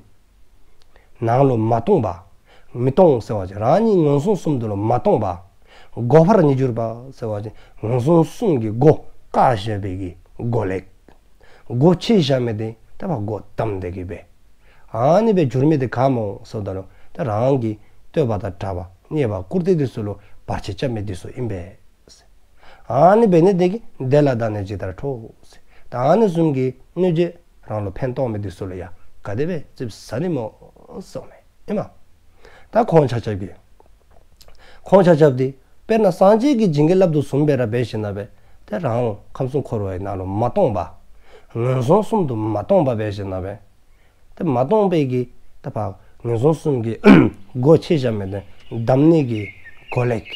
ནང་ལུ་མ་གཏོང་བར། མི་གཏོང་ཟེར་བ་ཅིན་རང་ཉིད་ངན་སོང་གསུམ་དེ་ལུ་མ་གཏོང་བར། སྒོ་འཕར་ཉིད་གྱུར་པ་ཟེར་བ་ཅིན་ངན་སོང་གསུམ་གྱི་སྒོ་བཀག་བཞག་པའི་གི་སྒོ་ལེགས། སྒོ་ཕྱེ་བཞག་མི་དེ་ད་ཕར་སྒོ་བསྡམས་ཏེ་གི་སྦེ། ཨ་ནི་སྦེ་འགྱུར་མི་དེ་ག་སྨོ་ཟེརཝ་ད་ལུ་ད་རང་གི་བསྟོད་པ་དང་གྲགས་པ་རྙེད་པ་བཀུར་སྟི་དེ་ཚུ་ལུ་བར་ཆད་རྐྱབ་མི་དེ་ཚུ་ཨིན་པས། ཨ་ནི་འབད་ནི་དེ་གིས་དེ་ལ་བདག་ནི་ཇི་ལྟར་ཁྲོ། ད་ཨ་ནི་བཟུམ་གྱི་གནོད་བྱེད་རང་ལུ་ཕན་གཏོགས་མི་དེ་ཚུ་ལུ་ཡང་ག་དེ་སྦེ་ཙིགཔ་ཟ་ནི་སྨོ་ཟེརཝ་མས། ཨིན་མས། ད་ཁོང་ཆ་ཁྱབ་ཀྱིས་ཁོང་ཆ་ཁྱབ་དེ་དཔེར་ན་སངས་རྒྱས་ཀྱིས་བྱིན་གྱིས་བརླབས་དོ་བཟུམ་སྦེ་ར་འབད་ཞིནམ་ལས་ཏེ་རང་ཁམས་གསུམ་འཁོར་བའི་ནང་ལུ་མ་སྟོངས་པར་ངན་སོང་གསུམ་དུ་མ་སྟོངས་པར་འབད་ཞིནམ་ལས་ཏེ་མ་སྟོངས་པའི་གི་ད་ཕར་ངན་སོང་གསུམ་གྱི་སྒོ་ཕྱེ་བཞག་མི་དེ་བསྡམ་ནི་གི་སྒོ་ལས་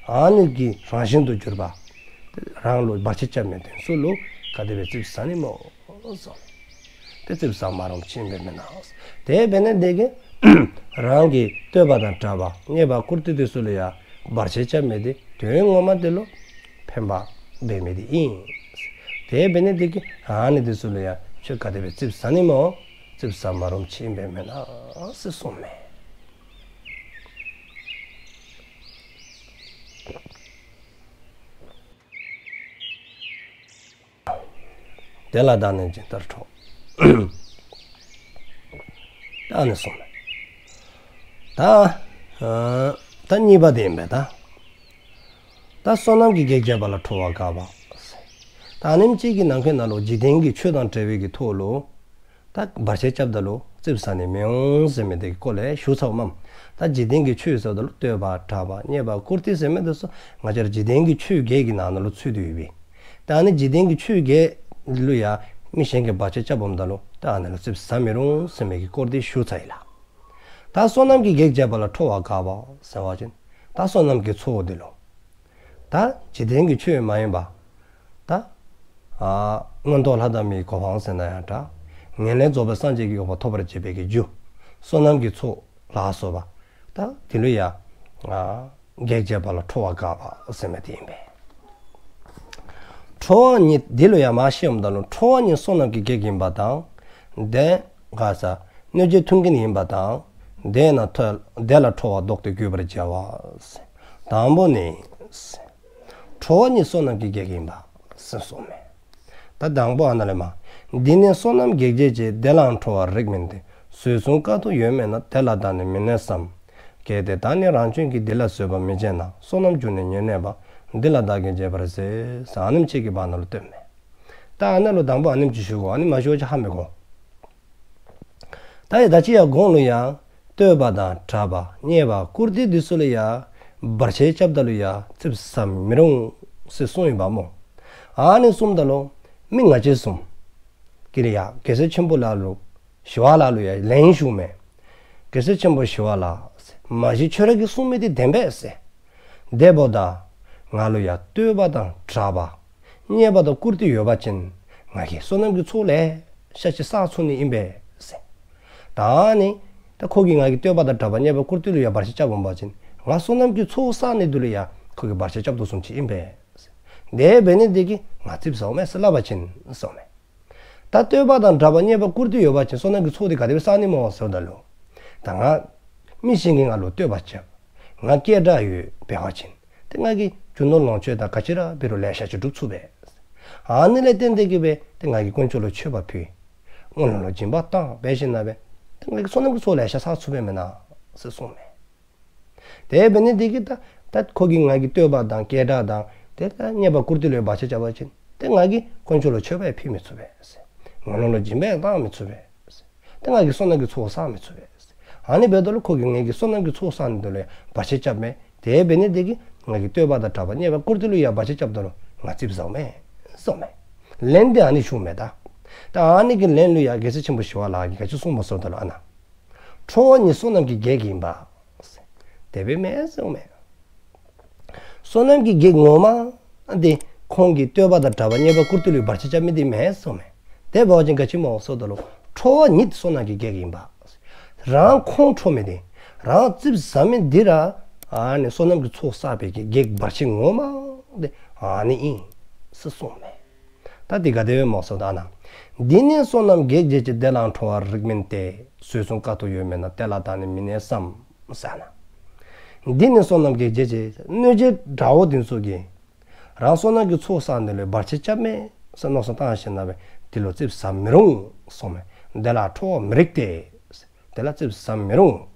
ཨ་ནི་གི་རང་བཞིན་དུ་གྱུར་པ་རང་ལུ་བར་ཆད་རྐྱབ་མི་དེ་ཚུ་ལུ་ག་དེ་སྦེ་ཙིགཔ་ཟ་ནི་སྨོ་ཟེརཝ་མས། ཏེ་ཙིགཔ་ཟ་མ་རུངམ་ཅིག་ཨིན་པས་མེན་ན། དེ་འབད་ནི་དེ་གིས་རང་གི་བསྟོད་པ་དང་གྲགས་པ་རྙེད་པ་བཀུར་སྟི་དེ་ཚུ་ལུ་ཡང་བར་ཆད་རྐྱབ་མི་དེ་དོན་ངོ་མ་དེ་ལུ་ཕན་པ་འབད་མི་དེ་ཨིན། དེ་འབད་ནི་དེ་གིས་ཨ་ནི་དེ་ཚུ་ལུ་ཡང་ཁྱོད་ག་དེ་སྦེ་ཙིགཔ་ཟ་ནི་སྨོ། ཙིགཔ་ཟ་མ་རུངམ་ཅིག་ཨིན་པས་མེན་ན་ཟེར་གསུངསམ་མས། དེ་ལ་བདག་ནི་ཇི་ལྟར་ཁྲོ། ད་ཨ་ནི་གསུངསམ་མས། ད་ཨ་ད་གཉིས་པ་དེ་ཨིན་པས་ད། ད་བསོད་ནམས་ཀྱི་གེགས་བྱས་པ་ལ་ཁྲོ་བ་དགག་པ། ད་ཨ་ནེམ་ཅིག་གི་ནང་འཁོད་ནང་ལུ་འཇིག་རྟེན་གྱི་ཆོས་དང་འབྲེལ་བའི་གི་ཐོག་ལུ་ད་བར་ཆད་རྐྱབ་ད་ལུ་ཙིགཔ་ཟ་ནི་མི་འོང་ཟེར་མི་དེ་གི་སྐོར་ལས་ཞུ་ཚརཝ་མས། ད་འཇིག་རྟེན་གྱི་ཆོས་ཟེརཝ་ད་ལུ་བསྟོད་པ་གྲགས་པ་རྙེད་པ་བཀུར་སྟི་ཟེར་མི་དེ་ཚུ་ང་བཅས་ར་འཇིག་རྟེན་གྱི་ཆོས་བརྒྱད་ཀྱི་ནང་ན་ལུ་ཚུད་དེ་ཡོད་པས། ད་ཨ་ནི་འཇིག་རྟེན་གྱི་ཆོས་བརྒྱད་ལུ་ཡང་མི་གཞན་གྱིས་བར་ཆད་རྐྱབ་འོངམ་ད་ལུ་ད་ཨ་ནི་ལུ་ཙིགཔ་ཟ་མི་རུང་ཟེར་མི་གི་སྐོར་དེ་ཞུ་ཚར་ཡི་ལགས། ད་བསོད་ནམས་ཀྱི་གེགས་བྱས་པ་ལ་ཁྲོ་བ་དགག་པ་ཟེར་བ་ཅིན་ད་བསོད་ནམས་ཀྱི་ཚོགས་དེ་ལུ་ད་འཇིག་རྟེན་གྱི་ཆོས་མ་ཡིན་པ་ད་ཨ་མངོན་རྟོགས་ལྷ་དང་མིའི་གོ་འཕང་ཟེར་ན་ཡང་འདྲ། ངེས་ལེགས་རྫོགས་པའི་སངས་རྒྱས་ཀྱི་གོ་འཕང་ཐོབ་པར་བྱེད་པའི་གི་རྒྱུ་བསོད་ནམས་ཀྱི་ཚོགས་ལ་སོགས་པ་ད་དེ་ལུ་ཡང་ཨ་གེགས་བྱས་པ་ལ་ཁྲོ་བ་དགག་པ་ཟེར་མི་དེ་ཨིན་པས། ཁྲོ་བ་ཉིད་དེ་ལུ་ཡང་མ་ཤེས་འོངམ་ད་ལུ་ཁྲོ་བ་ཉིད་བསོད་ནམས་ཀྱི་གེགས་ཡིན་པ་དང་། དེ་ག་ས་གནོད་བྱེད་མཐུན་རྐྱེན་ཡིན་པ་དང་། དེས་ན་ཐོས་དེ་ལ་ཁྲོ་བ་བཟློག་སྟེ་གུས་པར་བྱ་བ། དང་པོ་ནི། ཁྲོ་བ་ཉིད་བསོད་ནམས་ཀྱི་གེགས་ཡིན་པ་ཟེར་གསུངསམ་མས། ད་དང་པོ་ཨ་ན་ལས་མར། འདི་ནི་བསོད་ནམས་གེགས་བྱེད་ཅེས། དེ་ལའང་ཁྲོ་བ་རིགས་མིན་ཏེ། བཟོད་མཚུངས་དཀའ་ཐུབ་ཡོད་མིན་ན། དེ་ལ་བདག་ནི་མི་གནས་སམ། གལ་ཏེ་བདག་ནི་རང་སྐྱོན་གྱིས། འདི་ལ་བཟོད་པ་མི་བྱེད་ན། བསོད་ནམས་རྒྱུ་ནི་ཉེར་གནས་པ། འདི་ལ་བདག་གིས་བྱེད་པར་ཟད། ཟེར་ཨ་ནེམ་ཅིག་གི་བར་ན་ལུ་སྟོནམ་མས། ད་ཨ་ན་ལུ་དང་པོ་ཨ་ནེམ་ཅིག་ཞུ་དགོ། ཨ་ནི་མ་ཞུ་བ་ཅིན་ཧ་མི་གོ། ད་ཡང་ད་ཅི་ཡང་གོང་ལུ་ཡང་བསྟོད་པ་དང་གྲགས་པ་རྙེད་པ་བཀུར་སྟི་འདི་ཚུ་ལུ་ཡང་བར་ཆད་རྐྱབ་ད་ལུ་ཡང་ཙིགཔ་ཟ་མི་རུང་ཟེར་གསུངས་ཡི་པ་སྨོ། ཨ་ནི་གསུངམ་ད་ལུ་མི་ང་བཅས་བཟུམ་གྱིས་ཡང་རྒྱལ་སྲས་ཆེན་པོ་ལ་ལུ་ཞི་བ་ལྷ་ལུ་ཡང་ལན་ཞུཝ་མས། རྒྱལ་སྲས་ཆེན་པོ་ཞི་བ་ལྷ། མ་གཞི་ཁྱོད་ར་གིས་གསུངས་མི་དེ་བདེན་པས་ཟེར། དེ་འབདཝ་ད་ང་ལུ་ཡང་བསྟོད་པ་དང་གྲགས་པ་རྙེད་པ་དང་བཀུར་སྟི་ཡོད་པ་ཅིན་ང་གིས་བསོད་ནམས་ཀྱི་ཚོགས་ལེ་ཤ་ཅིག་བསགས་ཚུགས་ནི་ཨིན་པས་ཟེར། ད་ནི་ད་ཁོ་གིས་ང་གི་བསྟོད་པ་དང་གྲགས་པ་རྙེད་པ་བཀུར་སྟི་ལུ་ཡང་བར་ཆད་རྐྱབ་འོང་པ་ཅིན་ང་བསོད་ནམས་ཀྱི་ཚོགས་བསགས་ནི་དེ་ལུ་ཡང་ཁོ་གིས་བར་ཆད་རྐྱབ་དོ་བཟུམ་ཅིག་ཨིན་པས་ཟེར། དེ་འབད་ནི་དེ་གིས་ང་ཙིགཔ་ཟཝ་མས་ཟེར་སླབ་པ་ཅིན་ཟེརཝ་མས། ད་བསྟོད་པ་དང་གྲགས་པ་རྙེད་པ་བཀུར་སྟི་ཡོད་པ་ཅིན་བསོད་ནམས་ཀྱི་ཚོགས་དེ་ག་དེ་སྦེ་བསགས་ནི་སྨོ་ཟེརཝ་ད་ལུ། ད་ང་མི་གཞན་གྱིས་ང་ལུ་བསྟོད་པ་རྐྱབ། ང་སྐད་གྲགས་ཡོད་འབད་བ་ཅིན། ཏེ་ང་གིས་རྒྱུ་ནོར་ལོངས་སྤྱོད་དང་ག་ཅི་ར་འབད་རུང་ལེ་ཤ་ཅིག་སྒྲུབ་ཚུགས་པས། ཨ་ནི་ལས་བརྟེན་ཏེ་གིས་སྦེ་ཏེ་ང་གིས་དཀོན་མཆོག་ལུ་མཆོད་པ་ཕུལ། སྔོན་ལ་ལུ་སྦྱིན་པ་བཏང་འབད་ཞིནམ་ལས་སྦེ་ཏེ་ང་གིས་བསོད་ནམས་ཀྱི་ཚོགས་ལེ་ཤ་བསགས་ཚུགས་པས་མེན་ན་ཟེར་གསུངས་མས། དེ་འབད་ནི་དེ་གིས་ད་ད་ཁོ་གིས་ང་གི་བསྟོད་པ་དང་སྐད་གྲགས་དང་དེ་ད་རྙེད་པ་བཀུར་སྟི་ལུ་ཡང་བར་ཆད་རྐྱབ་པ་ཅིན་ཏེ་ང་གིས་དཀོན་མཆོག་ལུ་མཆོད་པ་ཡང་ཕུལ་མི་ཚུགས་པས་ཟེར། ངན་སློང་ལུ་སྦྱིན་པ་ཡང་བཏང་མི་ཚུགས་པས་ཟེར། ཏེ་ང་གིས་བསོད་ནམས་ཀྱི་ཚོགས་བསགས་མི་ཚུགས་པས་ཟེར། ཨ་ནི་འབདཝ་ད་ལུ་ཁོ་གིས་ངེ་གི་བསོད་ནམས་ཀྱི་ཚོགས་བསགས་ནི་དེ་ལུ་ཡང་བར་ཆད་རྐྱབ་མས། དེ་འབད་ནི་དེ་གིས་ང་གི་བསྟོད་པ་དང་གྲགས་པ་རྙེད་པ་བཀུར་སྟི་ལུ་ཡང་བར་ཆད་རྐྱབ་ད་ལུ་ང་ཙིགཔ་ཟཝ་མས་ཟེརཝ་མས། ལན་དེ་ཨ་ནི་ཞུཝ་མས་ད། ད་ཨ་ནི་གི་ལན་ལུ་ཡང་རྒྱལ་སྲས་ཆེན་པོ་ཞི་བ་ལྷ་གིས་ག་ཅི་གསུངས་པ་ཟེརཝ་ད་ལུ་ཨ་ན། ཁྲོ་བ་ཉིད་བསོད་ནམས་ཀྱི་གེགས་ཡིན་པ། དེ་སྦེ་མེན་ཟེརཝ་མས། བསོད་ནམས་ཀྱི་གེགས་ངོ་མ་དེ་ཁོང་གི་བསྟོད་པ་དང་གྲགས་པ་རྙེད་པ་བཀུར་སྟི་ལུ་བར་ཆད་རྐྱབ་མི་དེ་མེན་ཟེརཝ་མས། དེ་འབད་བ་ཅིན་ག་ཅི་སྨོ་ཟེརཝ་ད་ལུ་ཁྲོ་བ་ཉིད་བསོད་ནམས་ཀྱི་གེགས་ཡིན་པ། རང་ཁོང་ཁྲོ་མི་དེ་རང་ཙིགཔ་ཟ་མི་དེ་ར་ཨ་ནི་བསོད་ནམས་ཀྱི་ཚོགས་བསགས་པའི་གི་གེགས་བར་ཆད་ངོ་མ་དེ་ཨ་ནི་ཨིན་ཟེར་གསུངས་མས། ད་འདི་ག་དེ་སྦེ་སྨོ་ཟེརཝ་ད་ན། འདི་ནི་བསོད་ནམས་གེགས་བྱེད་ཅེས། དེ་ལའང་ཁྲོ་བ་རིགས་མིན་ཏེ། བཟོད་མཚུངས་དཀའ་ཐུབ་ཡོད་མིན་ན། དེ་ལ་བདག་ནི་མི་གནས་སམ། ཟེར་ན། འདི་ནི་བསོད་ནམས་གེགས་བྱེད་ཅེས། གནོད་བྱེད་དགྲ་བོ་འདི་ཚུ་གིས་རང་བསོད་ནམས་ཀྱི་ཚོགས་བསགས་ནི་ལུ་བར་ཆད་རྐྱབ་མས་ཟེར་མནོ་བསམ་བཏང་ཞིནམ་ལས་ དེ་ལུ་ཙིགཔ་ཟ་མི་རུང་གསུངསམ་མས། དེ་ལ་ཁྲོ་བ་མི་རིགས་ཏེ། དེ་ལ་ཙིགཔ་ཟ་མི་རུང་།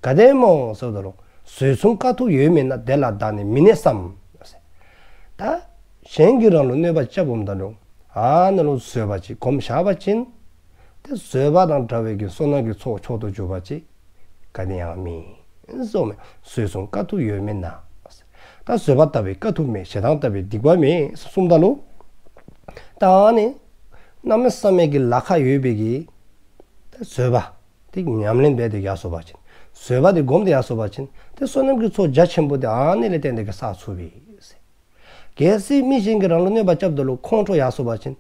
ག་དེ་སྨོ་ཟེརཝ་ད་ལུ། ཟོས་བཟུང་དཀའ་ཐུབ་ཡོད་མིན་ན། དེ་ལ་བདག་ནི་མི་གནས་སམ། ད་གཞན་གྱིས་རང་ལུ་གནོད་པ་རྐྱབ་འོངམ་ད་ལུ། ཨ་ནཱ་ལུ་བཟོད་པ་ཅིག་སྒོམ་བཞག་པ་ཅིན། ཏེ་བཟོད་པ་དང་འདྲ་བའི་གི་བསོད་ནམས་ཀྱི་ཚོགས་མཆོག་ཏུ་གྱུར་པ་ཅིག་ག་ནི་ཡང་མེད་གསུངསམ་མས། ཟོས་བཟུང་དཀའ་ཐུབ་ཡོད་མིན་ན། ད་བཟོད་པ་ལྟ་བུའི་དཀའ་ཐུབ་མེད། ཞེ་སྡང་ལྟ་བུའི་སྡིག་པ་མེད་གསུངསམ་ད་ལུ། ད་ཨ་ནི་གནམ་མེད་ས་མེད་ཀྱི་ལ་ཁག་ཡོད་པའི་གི་ད་བཟོད་པ་དེ་ཉམས་ལེན་འབད་དེ་ཡར་སོང་པ་ཅིན། བཟོད་པ་དེ་སྒོམ་སྟེ་ཡར་སོང་པ་ཅིན། ཏེ་བསོད་ནམས་ཀྱི་ཚོགས་རྒྱ་ཆེན་པོ་དེ་ཨ་ནི་ལས་བརྟེན་ཏེ་གི་བསགས་ཚུགས་པས། གལ་སྲིད་མི་གཞན་གྱིས་རང་ལུ་གནོད་པ་རྐྱབ་ད་ལུ་ཁོང་ཁྲོ་ཡར་སོང་པ་ཅིན།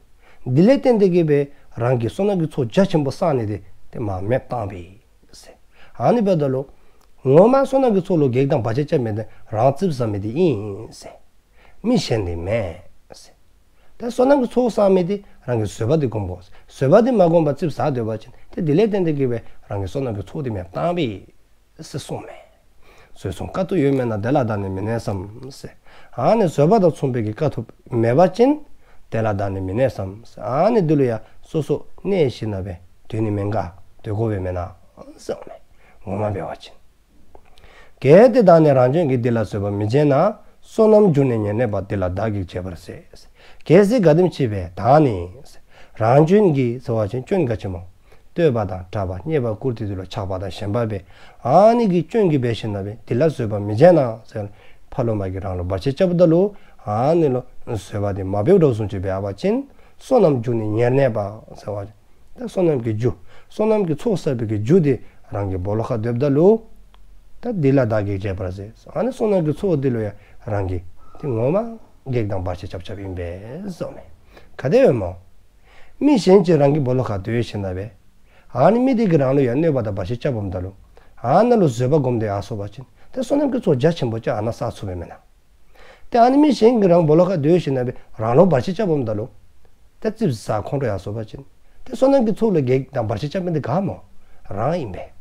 དེ་ལས་བརྟེན་ཏེ་གི་སྦེ་རང་གི་བསོད་ནམས་ཀྱི་ཚོགས་རྒྱ་ཆེན་པོ་བསགས་ནི་དེ་དེ་མར་མེདཔ་བཏང་པས། ཨ་ནི་འབདཝ་ད་ལུ་ངོ་མ་བསོད་ནམས་ཀྱི་ཚོགས་ལུ་གེགས་དང་བར་ཆད་རྐྱབ་མི་དེ་རང་ཙིགཔ་ཟ་མི་དེ་ཨིན། མི་གཞན་དེ་མེན། ད་བསོད་ནམས་ཀྱི་ཚོགས་བསགས་མི་དེ་རང་གིས་བཟོད་པ་དེ་སྒོམ་དགོ། བཟོད་པ་དེ་མ་བསྒོམ་པར་ཙིགཔ་ཟ་སྡོད་པ་ཅིན་ཏེ་དེ་ལས་བརྟེན་ཏེ་གི་སྦེ་རང་གི་བསོད་ནམས་ཀྱི་ཚོགས་དེ་མེདཔ་བཏང་པས་ཟེར་གསུངསམ་མས། ཟོས་བཟུང་དཀའ་ཐུབ་ཡོད་མིན་ན། དེ་ལ་བདག་ནི་མི་གནས་སམ་ཟེར། ཨ་ནི་བཟོད་པ་དང་མཚུངས་པའི་གི་དཀའ་ཐུབ་མེད་པ་ཅིན། དེ་ལ་བདག་ནི་མི་གནས་སམ་ཟེར། ཨ་ནི་དེ་ལུ་ཡང་སོ་སོ་གནས་ཞིནམ་ལས་སྡོད་ནི་མེན་ག། སྡོད་དགོ་པས་མེན་ན་གསུངསམ་མས། ངོ་མ་འབད་བ་ཅིན། གལ་ཏེ་བདག་ནི་རང་སྐྱོན་གྱིས། འདི་ལ་བཟོད་པ་མི་བྱེད་ན། བསོད་ནམས་རྒྱུ་ནི་ཉེར་གནས་པ། འདི་ལ་བདག་གིས་བྱས་པར་ཟད། གལ་སྲིད་ག་དེམ་ཅིག་སྦེ་བདག་ནི་རང་སྐྱོན་གྱིས་ཟེར་བ་ཅིན་སྐྱོན་ག་ཅི་སྨོ། བསྟོད་པ་དང་གྲགས་པ་རྙེད་པ་བཀུར་སྟི་དེ་ལུ་ཆགས་པ་དང་ཞེན་པ་སྦེ་ཨ་ནི་གི་སྐྱོན་གྱིས་འབད་ཞིནམ་ལས་འདི་ལ་བཟོད་པ་མི་བྱེད་ན་ཟེར། ཕ་རོལ་མ་གིས་རང་ལུ་བར་ཆད་རྐྱབ་ད་ལུ་ཨ་ནི་ལུ་བཟོད་པ་དེ་མ་འབདཝ་བཟུམ་ཅིག་འབད་བ་ཅིན། བསོད་ནམས་རྒྱུ་ནི་ཉེར་གནས་པ་ཟེར་བ་ཅིན། ད་བསོད་ནམས་ཀྱི་རྒྱུ། བསོད་ནམས་ཀྱི་ཚོགས་བསགས་པའི་གི་རྒྱུ་དེ་རང་གི་སྦོ་ལོགས་ཁར་སྡོདཔ་ད་ལུ། ད་འདི་ལ་བདག་གིས་བྱས་པར་ཟད། ཨ་ནི་བསོད་ནམས་ཀྱི་ཚོགས་དེ་ལུ་ཡང་རང་གིས་དེ་ངོ་མ་གེགས་དང་བར་ཆད་རྐྱབ་རྐྱབཔ་ཨིན་པས་གསུངསམ་མས། ག་དེ་སྦེ་སྨོ། མི་གཞན་ཅིག་རང་གི་སྦོ་ལོགས་ཁར་སྡོད་ཞིནམ་ལས་ཨ་ནི་མི་དེ་གིས་རང་ལུ་ཡང་གནོད་པ་དང་བར་ཆད་རྐྱབ་འོངམ་ད་ལུ་ཨ་ནཱ་ལུ་བཟོད་པ་སྒོམ་སྟེ་ཡར་སོང་པ་ཅིན་ཏེ་བསོད་ནམས་ཀྱི་ཚོགས་རྒྱ་ཆེན་པོ་ཅིག་ཨ་ནཱ་བསགས་ཚུགས་པས་མེན་ན། ཏེ་ཨ་ནི་མི་གཞན་གྱིས་རང་སྦོ་ལོགས་ཁར་སྡོད་ཞིནམ་ལས་རང་ལུ་བར་ཆད་རྐྱབ་འོངམ་ད་ལུ། ཏེ་ཙིགཔ་ཟ་ཁོང་ཁྲོ་ཡར་སོང་པ་ཅིན། ཏེ་བསོད་ནམས་ཀྱི་ཚོགས་ལུ་གེགས་དང་བར་ཆད་རྐྱབ་མི་དེ་ག་སྨོ། རང་ཨིན་པས།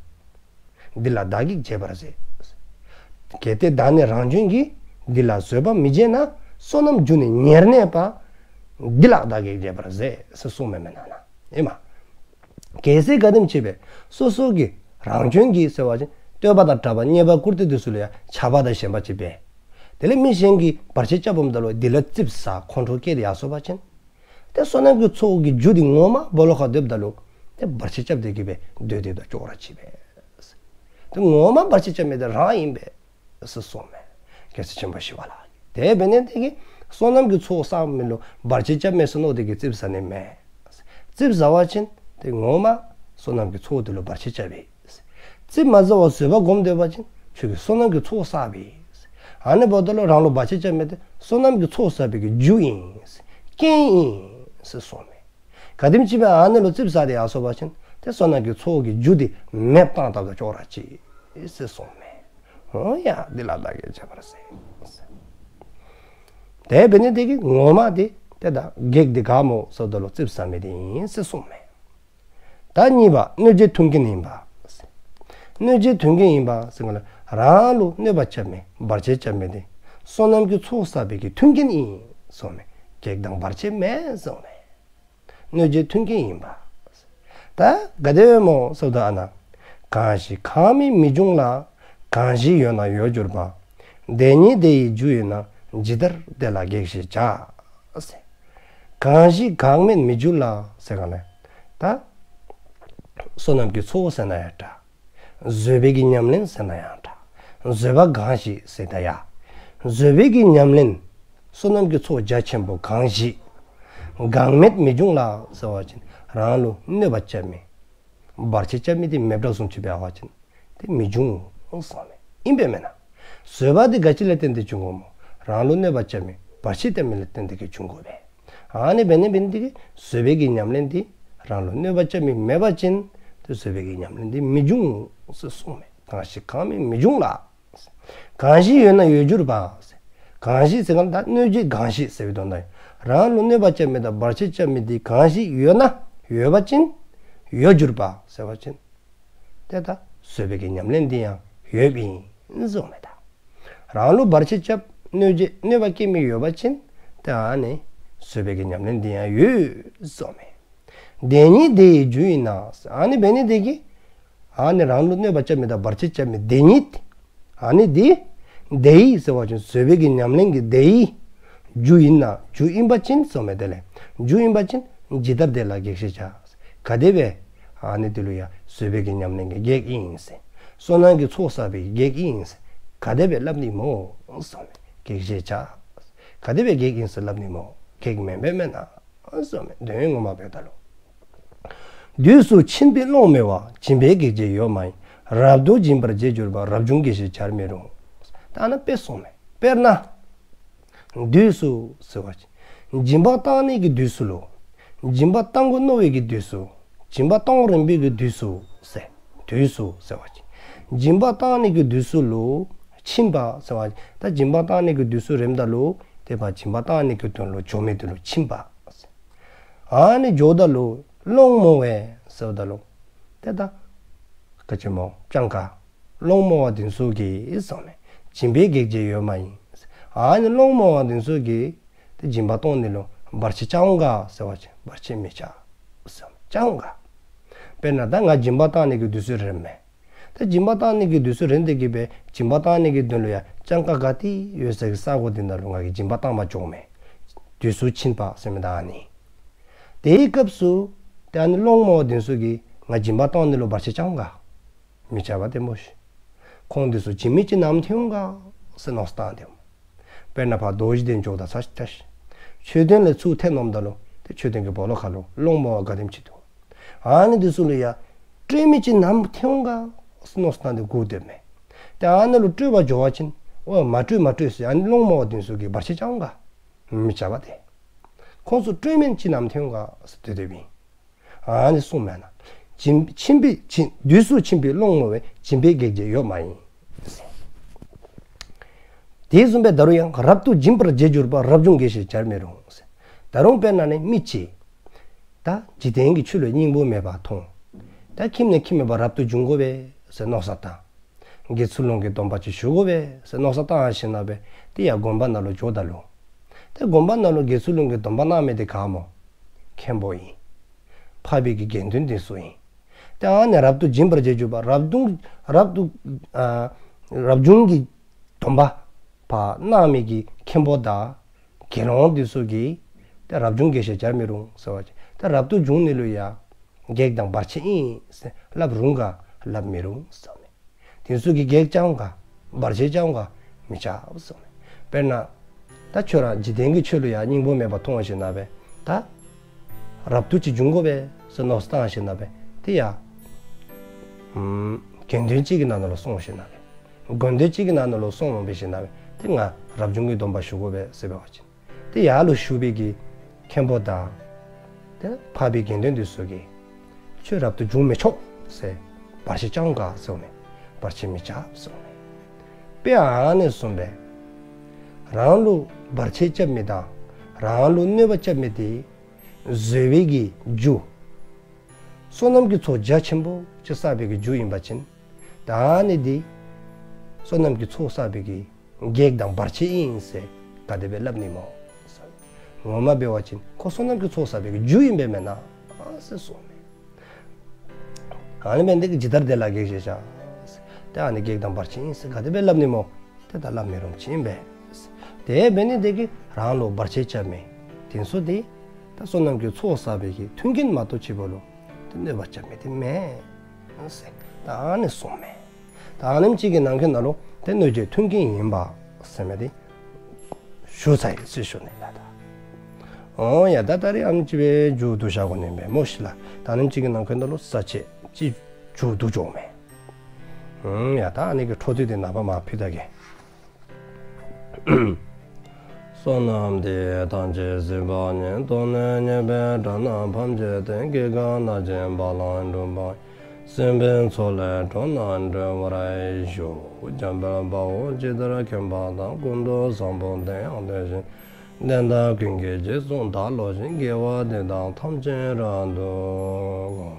འདི་ལ་བདག་གིས་བྱས་པར་ཟད། གལ་ཏེ་བདག་ནི་རང་སྐྱོན་གྱིས། འདི་ལ་བཟོད་པ་མི་བྱེད་ན། བསོད་ནམས་རྒྱུ་ནི་ཉེར་གནས་པ། འདི་ལ་བདག་གིས་བྱས་པར་ཟད་ཟེར་གསུངསམ་མས་མེན་ན། ཨིནམ། གལ་སྲིད་ག་དེམ་ཅིག་སྦེ་སོ་སོ་གིས་རང་སྐྱོན་གྱིས་ཟེར་བ་ཅིན་བསྟོད་པ་དང་གྲགས་པ་རྙེད་པ་བཀུར་སྟི་དེ་ཚུ་ལུ་ཡང་ཆགས་པ་དང་ཞེན་པ་ཅིག་འབད། དེ་ལས་མི་གཞན་གྱིས་བར་ཆད་རྐྱབ་འོངམ་ད་ལུ་དེ་ལུ་ཙིགཔ་ཟ་ཁོང་ཁྲོ་སྐྱེས་ཏེ་ཡར་སོང་པ་ཅིན། ཏེ་བསོད་ནམས་ཀྱི་ཚོགས་ཀྱི་རྒྱུ་དེ་ངོ་མ་སྦོ་ལོགས་ཁར་སྡོདཔ་ད་ལུ་ཏེ་བར་ཆད་རྐྱབ་སྟེ་གི་སྦེ་སྡོད་དེ་ད་ཅོག་ར་ཅིག་པས། ཏེ་ངོ་མ་བར་ཆད་རྐྱབ་མི་དེ་རང་ཨིན་པས་ཟེར་གསུངསམ་མས། རྒྱལ་སྲས་ཆེན་པོ་ཞི་བ་ལྷ་གིས། དེ་འབད་ནི་དེ་གིས་བསོད་ནམས་ཀྱི་ཚོགས་བསགས་མི་ལུ་བར་ཆད་རྐྱབ་མི་ཟེར་མནོ་སྟེ་གི་ཙིགཔ་ཟ་ནི་མེན། ཙིགཔ་ཟ་བ་ཅིན་ཏེ་ངོ་མ་བསོད་ནམས་ཀྱི་ཚོགས་དེ་ལུ་བར་ཆད་རྐྱབ་པས། ཙིགཔ་མ་ཟ་བར་བཟོད་པ་སྒོམ་སྡོད་པ་ཅིན་ཁྱོད་ཀྱིས་བསོད་ནམས་ཀྱི་ཚོགས་བསགས་པས། ཨ་ནི་འབདཝ་ད་ལུ་རང་ལུ་བར་ཆད་རྐྱབ་མི་དེ་བསོད་ནམས་ཀྱི་ཚོགས་བསགས་པའི་གི་རྒྱུ་ཨིན། རྐྱེན་ཨིན་ཟེར་གསུངསམ་མས། ག་དེམ་ཅིག་སྦེ་ཨ་ནཱ་ལུ་ཙིགཔ་ཟ་སྟེ་ཡར་སོང་པ་ཅིན་ཏེ་བསོད་ནམས་ཀྱི་ཚོགས་ཀྱི་རྒྱུ་དེ་མེདཔ་བཏང་བཏངམ་ད་ཅོག་ར་ཅིག་ཟེར་གསུངསམ་མས། འོ་ཡ་འདི་ལ་བདག་གིས་བྱས་པར་ཟད། དེ་འབད་ནི་དེ་གིས་ངོ་མ་དེ་ཏེ་ད་གེགས་དེ་ག་སྨོ་ཟེརཝ་ད་ལུ་ཙིགཔ་ཟ་མི་དེ་ཨིན་ཟེར་གསུངསམ་མས། ད་གཉིས་པ་གནོད་བྱེད་མཐུན་རྐྱེན་ཡིན་པ། གནོད་བྱེད་མཐུན་རྐྱེན་ཡིན་པ་ཟེར་ག་ལས་རང་ལུ་གནོད་པ་རྐྱབ་མི་བར་ཆད་རྐྱབ་མི་དེ་བསོད་ནམས་ཀྱི་ཚོགས་བསགས་པའི་གི་མཐུན་རྐྱེན་ཨིན་གསུངསམ་མས། གེགས་དང་བར་ཆད་མེན་གསུངསམ་མས། གནོད་བྱེད་མཐུན་རྐྱེན་ཡིན་པ། ད་ག་དེ་སྦེ་སྨོ་ཟེརཝ་ད་ཨ་ནཱ། གང་ཞིག་གང་མེད་མི་འབྱུང་ལ། གང་ཞིག་ཡོད་ན་ཡོད་གྱུར་པ། དེ་ཉིད་དེ་ཡི་རྒྱུ་ཡིན་ན། ཇི་ལྟར་དེ་ལ་གེགས་ཞེས་བྱ། གང་ཞིག་གང་མེད་མི་འབྱུང་ལ་ཟེར་ག་ལས། ད་བསོད་ནམས་ཀྱི་ཚོགས་ཟེར་ན་ཡང་འདྲ། བཟོད་པའི་གི་ཉམས་ལེན་ཟེར་ན་ཡང་འདྲ། བཟོད་པ་གང་ཞིག་ཟེར་ད་ཡ། བཟོད་པའི་གི་ཉམས་ལེན། བསོད་ནམས་ཀྱི་ཚོགས་རྒྱ་ཆེན་པོ་གང་ཞིག། གང་མེད་མི་འབྱུང་ལ་ཟེར་བ་ཅིན་རང་ལུ་གནོད་པ་རྐྱབ་མི། བར་ཆད་རྐྱབ་མི་དེ་མེདཔ་བཟུམ་ཅིག་འབད་བ་ཅིན་དེ་མི་འབྱུང་གསུངསམ་མས། ཨིན་པས་མེན་ན། བཟོད་པ་དེ་ག་ཅི་ལས་བརྟེན་ཏེ་འབྱུང་དགོ་སྨོ། རང་ལུ་གནོད་པ་རྐྱབ་མི་བར་ཆད་རྐྱབ་མི་ལས་བརྟེན་ཏེ་གི་འབྱུང་དགོ་པས། ཨ་ནི་འབད་ནི་འབད་ནི་དེ་གིས་བཟོད་པའི་གི་ཉམས་ལེན་དེ་རང་ལུ་གནོད་པ་རྐྱབ་མི་མེད་པ་ཅིན་དེ་བཟོད་པའི་གི་ཉམས་ལེན་དེ་མི་འབྱུང་ཟེར་གསུངསམ་མས། གང་ཞིག་གང་མེད་མི་འབྱུང་ལ། གང་ཞིག་ཡོད་ན་ཡོད་གྱུར་པ། གང་ཞིག་ཟེར་ག་ལས་ད་གནོད་བྱེད་གང་ཞིག་ཟེར་བའི་དོན་དག་ཨིན། རང་ལུ་གནོད་པ་རྐྱབ་མི་དང་བར་ཆད་རྐྱབ་མི་དེ་གང་ཞིག་ཡོད་ན་ཡོད་པ་ཅིན་ཡོད་གྱུར་པ་ཟེར་བ་ཅིན། དེ་ད་བཟོད་པའི་གི་ཉམས་ལེན་དེ་ཡང་ཡོདཔ་ཨིན་གསུངསམ་མས་ད། རང་ལུ་བར་ཆད་རྐྱབ་གནོད་བྱེད་གནོད་པ་བསྐྱལ་མི་ཡོད་པ་ཅིན་དེ་ཨ་ནི་བཟོད་པའི་གི་ཉམས་ལེན་དེ་ཡང་ཡོད་གསུངསམ་མས། དེ་ཉིད་དེ་ཡི་རྒྱུ་ཡིན་ན། ཨ་ནི་འབད་ནི་དེ་གིས་ཨ་ནི་རང་ལུ་གནོད་པ་རྐྱབ་མི་དང་བར་ཆད་རྐྱབ་མི་དེ་ཉིད། ཨ་ནི་དེ་དེ་ཡི་ཟེར་བ་ཅིན་བཟོད་པའི་གི་ཉམས་ལེན་གྱི་དེ་ཡི་རྒྱུ་ཡིན་ན། རྒྱུ་ཡིན་པ་ཅིན་ཟེརཝ་མས། དེ་ལས་རྒྱུ་ཡིན་པ་ཅིན་ཇི་ལྟར་དེ་ལ་གེགས་ཞེས་བྱ། ག་དེ་སྦེ་ཨ་ནི་དེ་ལུ་ཡང་བཟོད་པའི་གི་ཉམས་ལེན་གྱི་གེགས་ཨིན་ཟེར། བསོད་ནམས་ཀྱི་ཚོགས་བསགས་པའི་གེགས་ཨིན་ཟེར། ག་དེ་སྦེ་སླབ་ནི་སྨོ་ཟེརཝ་མས། གེགས་ཞེས་བྱ། ག་དེ་སྦེ་གེགས་ཨིན་ཟེར་སླབ་ནི་སྨོ། གེགས་མེན་པས་མེན་ན་ཟེརཝ་མས། དོན་ངོ་མ་འབདཝ་ད་ལུ། དུས་སུ་འཆིང་བའི་སློང་མོ་བ། སྦྱིན་པའི་གེགས་བྱེད་ཡོད་མ་ཡིན། རབ་ཏུ་སྦྱིན་པར་བྱེད་གྱུར་པ། རབ་བྱུང་གེགས་ཞེས་བྱར་མི་རུང་། ད་ཨ་ནཱ་དཔེ་གསུངསམ་མས། དཔེར་ན། དུས་སུ་ཟེར་བ་ཅིན་སྦྱིན་པ་བཏང་ནི་གི་དུས་སུ་ལུ། སྦྱིན་པ་བཏང་དགོ་མནོ་བའི་གི་དུས་སུ། སྦྱིན་པ་གཏང་རན་པའི་གི་དུས་སུ་ཟེར། དུས་སུ་ཟེར་བ་ཅིན་སྦྱིན་པ་བཏང་ནི་གི་དུས་སུ་ལུ་འཆིང་བ་ཟེར་བ་ཅིན་ད་སྦྱིན་པ་བཏང་ནི་གི་དུས་སུ་རནམ་ད་ལུ་དེ་སྦེ་སྦྱིན་པ་བཏང་ནི་གི་དོན་ལུ་འགྱོ་མི་དེ་ལུ་འཆིང་བ་ཟེར། ཨ་ནི་འགྱོཝ་ད་ལུ་སློང་མོ་བས་ཟེརཝ་ད་ལུ་དེ་ད་ག་ཅི་སྨོ་སྤྱང་ཀ་སློང་མོ་བ་དེ་ཚུ་གིས་ཟེརཝ་མས། སྦྱིན་པའི་གེགས་བྱེད་ཡོད་མ་ཡིན། ཨ་ནི་སློང་མོ་བ་དེ་ཚུ་གིས་དེ་སྦྱིན་པ་གཏང་ནི་ལུ་བར་ཆད་རྐྱབ་འོང་ག་ཟེར་བ་ཅིན་བར་ཆད་མི་རྐྱབ་ཟེརཝ་མས། རྐྱབ་འོང་ག། དཔེར་ན་ད་ང་སྦྱིན་པ་བཏང་ནི་གི་དུས་སུ་རནམ་མས། ད་སྦྱིན་པ་བཏང་ནི་གི་དུས་སུ་རན་ཏེ་གིས་སྦེ་སྦྱིན་པ་བཏང་ནི་གི་དོན་ལུ་ཡང་སྤྱང་ཀ་ག་ཏེ་ཡོད་ས་གི་ས་གོ་དེ་ནང་ལུ་ང་གིས་སྦྱིན་པ་བཏང་པར་འགྱོཝ་མས། དུས་སུ་འཆིང་བ་ཟེར་མི་ད་ཨ་ནི། དེའི་སྐབས་སུ་དེ་ཨ་ནི་སློང་མོ་བ་དེ་ཚུ་གིས་ང་སྦྱིན་པ་བཏང་ནི་ལུ་བར་ཆད་རྐྱབ་འོང་ག། མི་རྐྱབ་པ་དེ་སྨོ་ཤིག། ཁོང་དེ་ཚུ་སྦྱིན་མི་ཅིག་ནམ་ཐོན་འོང་ག་ཟེར་མནོ་བསམ་བཏང་སྟེ། དཔེར་ན་ཕར་རྡོ་རྗེ་གདན་འགྱོཝ་ད་ས་ཤི་ཐ་ཤི། མཆོད་རྟེན་ལས་ཚུར་ཐལ་མནོཝ་ད་ལུ་དེ་མཆོད་རྟེན་གྱི་སྦོ་ལོགས་ཁར་ལུ་སློང་མོ་བ་ག་དེམ་ཅིག་འདུག། ཨ་ནི་དེ་ཚུ་ལུ་ཡང་སྤྲོད་མི་ཅིག་ནམ་ཐོན་འོང་ག་ཟེར་མནོ་བསམ་བཏང་སྟེ་སྒུག་སྡོདཔ་མས། དེ་ཨ་ནཱ་ལུ་སྤྲོད་པར་འགྱོ་བ་ཅིན་འོ་མ་སྤྲོད་མ་སྤྲོད་ཟེར་ཨ་ནི་སློང་མོ་བ་དེ་ཚུ་གིས་བར་ཆད་རྐྱབ་འོང་ག། མི་རྐྱབ་པ་དེ། ཁོང་ཚུ་སྤྲོད་མི་ཅིག་ནམ་ཐོན་འོང་ག་ཟེར་སྡོད་སྡོདཔ་ཨིན། ཨ་ནི་གསུངསམ་མས་ན། སྦྱིན་འཆིང་བའི་འཆིང་དུས་སུ་འཆིང་བའི་སློང་མོ་བས། སྦྱིན་པའི་གེགས་བྱེད་ཡོད་མ་ཡིན། དེ་བཟུམ་སྦེ་ད་རུང་ཡང་རབ་ཏུ་སྦྱིན་པར་བྱེད་གྱུར་པ། རབ་བྱུང་གེགས་ཞེས་བྱར་མི་རུང་། ད་རུང་དཔེར་ན་ནི་མི་ཅིག་ད་འཇིག་རྟེན་གྱི་ཆོས་ལུ་སྙིང་པོ་མེདཔ་མཐོང་། ད་ཁྱིམ་ནས་ཁྱིམ་མེད་པར་རབ་ཏུ་འབྱུང་དགོ་པས་ཟེར་མནོ་བསམ་བཏང་། དགེ་ཚུལ་སློང་གི་སྡོམ་པ་ཅིག་ཞུ་དགོ་པས་ཟེར་མནོ་བསམ་བཏང་ཞིནམ་ལས་དེ་ཡང་དགོན་པ་ནང་ལུ་འགྱོཝ་ད་ལུ། དེ་དགོན་པ་ནང་ལུ་དགེ་ཚུལ་སློང་གི་སྡོམ་པ་གནང་མི་དེ་ག་སྨོ། མཁན་པོ་ཨིན། འཕགས་པའི་གི་དགེ་འདུན་དེ་ཚུ་ཨིན། དེ་ཨ་ནི་རབ་ཏུ་སྦྱིན་པར་བྱེད་གྱུར་པ། རབ་ཏུ་རབ་ཏུ་ཨ་རབ་བྱུང་གི་སྡོམ་པ་ཕར་གནང་མི་གི་མཁན་པོ་དང་དགེ་སློང་དེ་ཚུ་གིས་དེ་རབ་བྱུང་གེགས་ཞེས་བྱར་མི་རུང་ཟེར་བ་ཅིན་དེ་རབ་ཏུ་བྱུང་ནི་ལུ་ཡང་གེགས་དང་བར་ཆད་ཨིན་ཟེར་སླབ་རུང་ག་སླབ་མི་རུང་ཟེར་མས། དེ་ཚུ་གིས་གེགས་རྐྱབ་འོང་ག། བར་ཆད་རྐྱབ་འོང་ག། མི་རྐྱབ་ཟེར་མས། དཔེར་ན་ད་ཁྱོད་ར་འཇིག་རྟེན་གྱི་ཆོས་ལུ་ཡང་སྙིང་པོ་མེདཔ་མཐོང་ཞིནམ་ལས་ད་རབ་ཏུ་ཅིག་འབྱུང་དགོ་པས་ཟེར་མནོ་བསམ་བཏང་ཞིནམ་ལས་དེ་ཡང་ཨམ་དགེ་འདུན་ཅིག་གི་ནང་ན་ལུ་སོང་ཞིནམ་ལས་དགོན་སྡེ་ཅིག་གི་ནང་ན་ལུ་སོང་འོང་པའི་ཞིནམ་ལས་དེ་ང་རབ་བྱུང་གི་སྡོམ་པ་ཞུ་དགོ་པས་ཟེར་འབད་བ་ཅིན། དེ་ཡར་ལུ་བཞུགས་པའི་གི་མཁན་པོ་དང་དེ་འཕགས་པའི་དགེ་འདུན་དེ་ཚུ་གིས་ཁྱོད་རབ་ཏུ་འབྱུང་མི་ཆོག་ཟེར་བར་ཆད་རྐྱབ་འོང་ག་ཟེར་མས། བར་ཆད་མི་རྐྱབ་ཟེར་མས། དཔེ་ཨ་ནི་བཟུམ་སྦེ་རང་ལུ་བར་ཆད་རྐྱབ་མི་དང་རང་ལུ་གནོད་པ་རྐྱབ་མི་དེ་བཟོད་པའི་གི་རྒྱུ། བསོད་ནམས་ཀྱི་ཚོགས་རྒྱ་ཆེན་པོ་ཅིག་བསགས་པའི་གི་རྒྱུ་ཨིན་པ་ཅིན། ད་ཨ་ནི་དེ་བསོད་ནམས་ཀྱི་ཚོགས་བསགས་པའི་གི་གེགས་དང་བར་ཆད་ཨིན་ཟེར་ག་དེ་སྦེ་སླབ་ནི་སྨོ། ངོ་མ་འབད་བ་ཅིན་ཁོ་བསོད་ནམས་ཀྱི་ཚོགས་བསགས་པའི་གི་རྒྱུ་ཨིན་པས་མེན་ན་ཟེར་གསུངསམ་མས། ཨ་ནི་འབད་ནི་དེ་གིས་ཇི་ལྟར་དེ་ལ་གེགས་ཞེས་བྱ། དེ་ཨ་ནི་གེགས་དང་བར་ཆད་ཨིན་ཟེར་ག་དེ་སྦེ་སླབ་ནི་སྨོ། དེ་ད་སླབ་མི་རུང་ཅིག་ཨིན་པས། དེ་འབད་ནི་དེ་གིས་རང་ལུ་བར་ཆད་རྐྱབ་མི་དེ་ཚུ་དེ་ད་བསོད་ནམས་ཀྱི་ཚོགས་བསགས་པའི་གི་མཐུན་རྐྱེན་མ་གཏོགས་ཅིག་པོ་ལུ་དེ་གནོད་པ་རྐྱབ་མི་དེ་མེན་ཟེར་ད་ཨ་ནི་གསུངསམ་མས། ད་ཨ་ནེམ་ཅིག་གི་ནང་འཁོད་ནང་ལུ་དེ་གནོད་བྱེད་མཐུན་རྐྱེན་ཡིན་པ་ཟེར་མི་དེ་ཞུ་ཚར་ཡི་ཟེར་ཞུ་ནི་ལགས། ད་འོང་ཡ་ད་ད་རིས་ཨ་ནེམ་ཅིག་སྦེ་མཇུག་བསྡུ་བཞག་དགོ་ནི་མས་སྨོ་ཤིག་ལགས། ད་ཨ་ནེམ་ཅིག་གི་ནང་འཁོད་ནང་ལུ་ས་བཅད་ཅིག་མཇུག་བསྡུ་འགྱོཝ་མས། འོང་ཡ་ད་ཨ་ནི་གི་འཕྲོ་མཐུད་དེ་ནངས་པ་མར་ཕུལ་ད་གེ། བསོད་ནམས་འདི་ཡིས་ཐམས་ཅད་གཟིགས་པ་ཉིད། ཐོབ་ནས་ཉེས་པའི་དགྲ་རྣམས་ཕམ་བྱས་ཏེ། སྐྱེ་རྒ་ན་འཆིའི་རྦ་ཀློང་འཁྲུགས་པ་ཡི། སྲིད་པའི་མཚོ་ལས་འགྲོ་རྣམས་སྒྲོལ་བར་ཤོག། འཇམ་དཔལ་དཔའ་བོས་ཇི་ལྟར་མཁྱེན་པ་དང་། ཀུན་ཏུ་བཟང་པོ་དེ་ཡང་དེ་བཞིན་གཤེགས་པ་དེ་དག་ཀུན་གྱི་རྗེས་སུ་བདག་སློབ་ཅིང་། དགེ་བ་འདི་དག་ཐམས་ཅད་རབ་ཏུ་བསྔོ།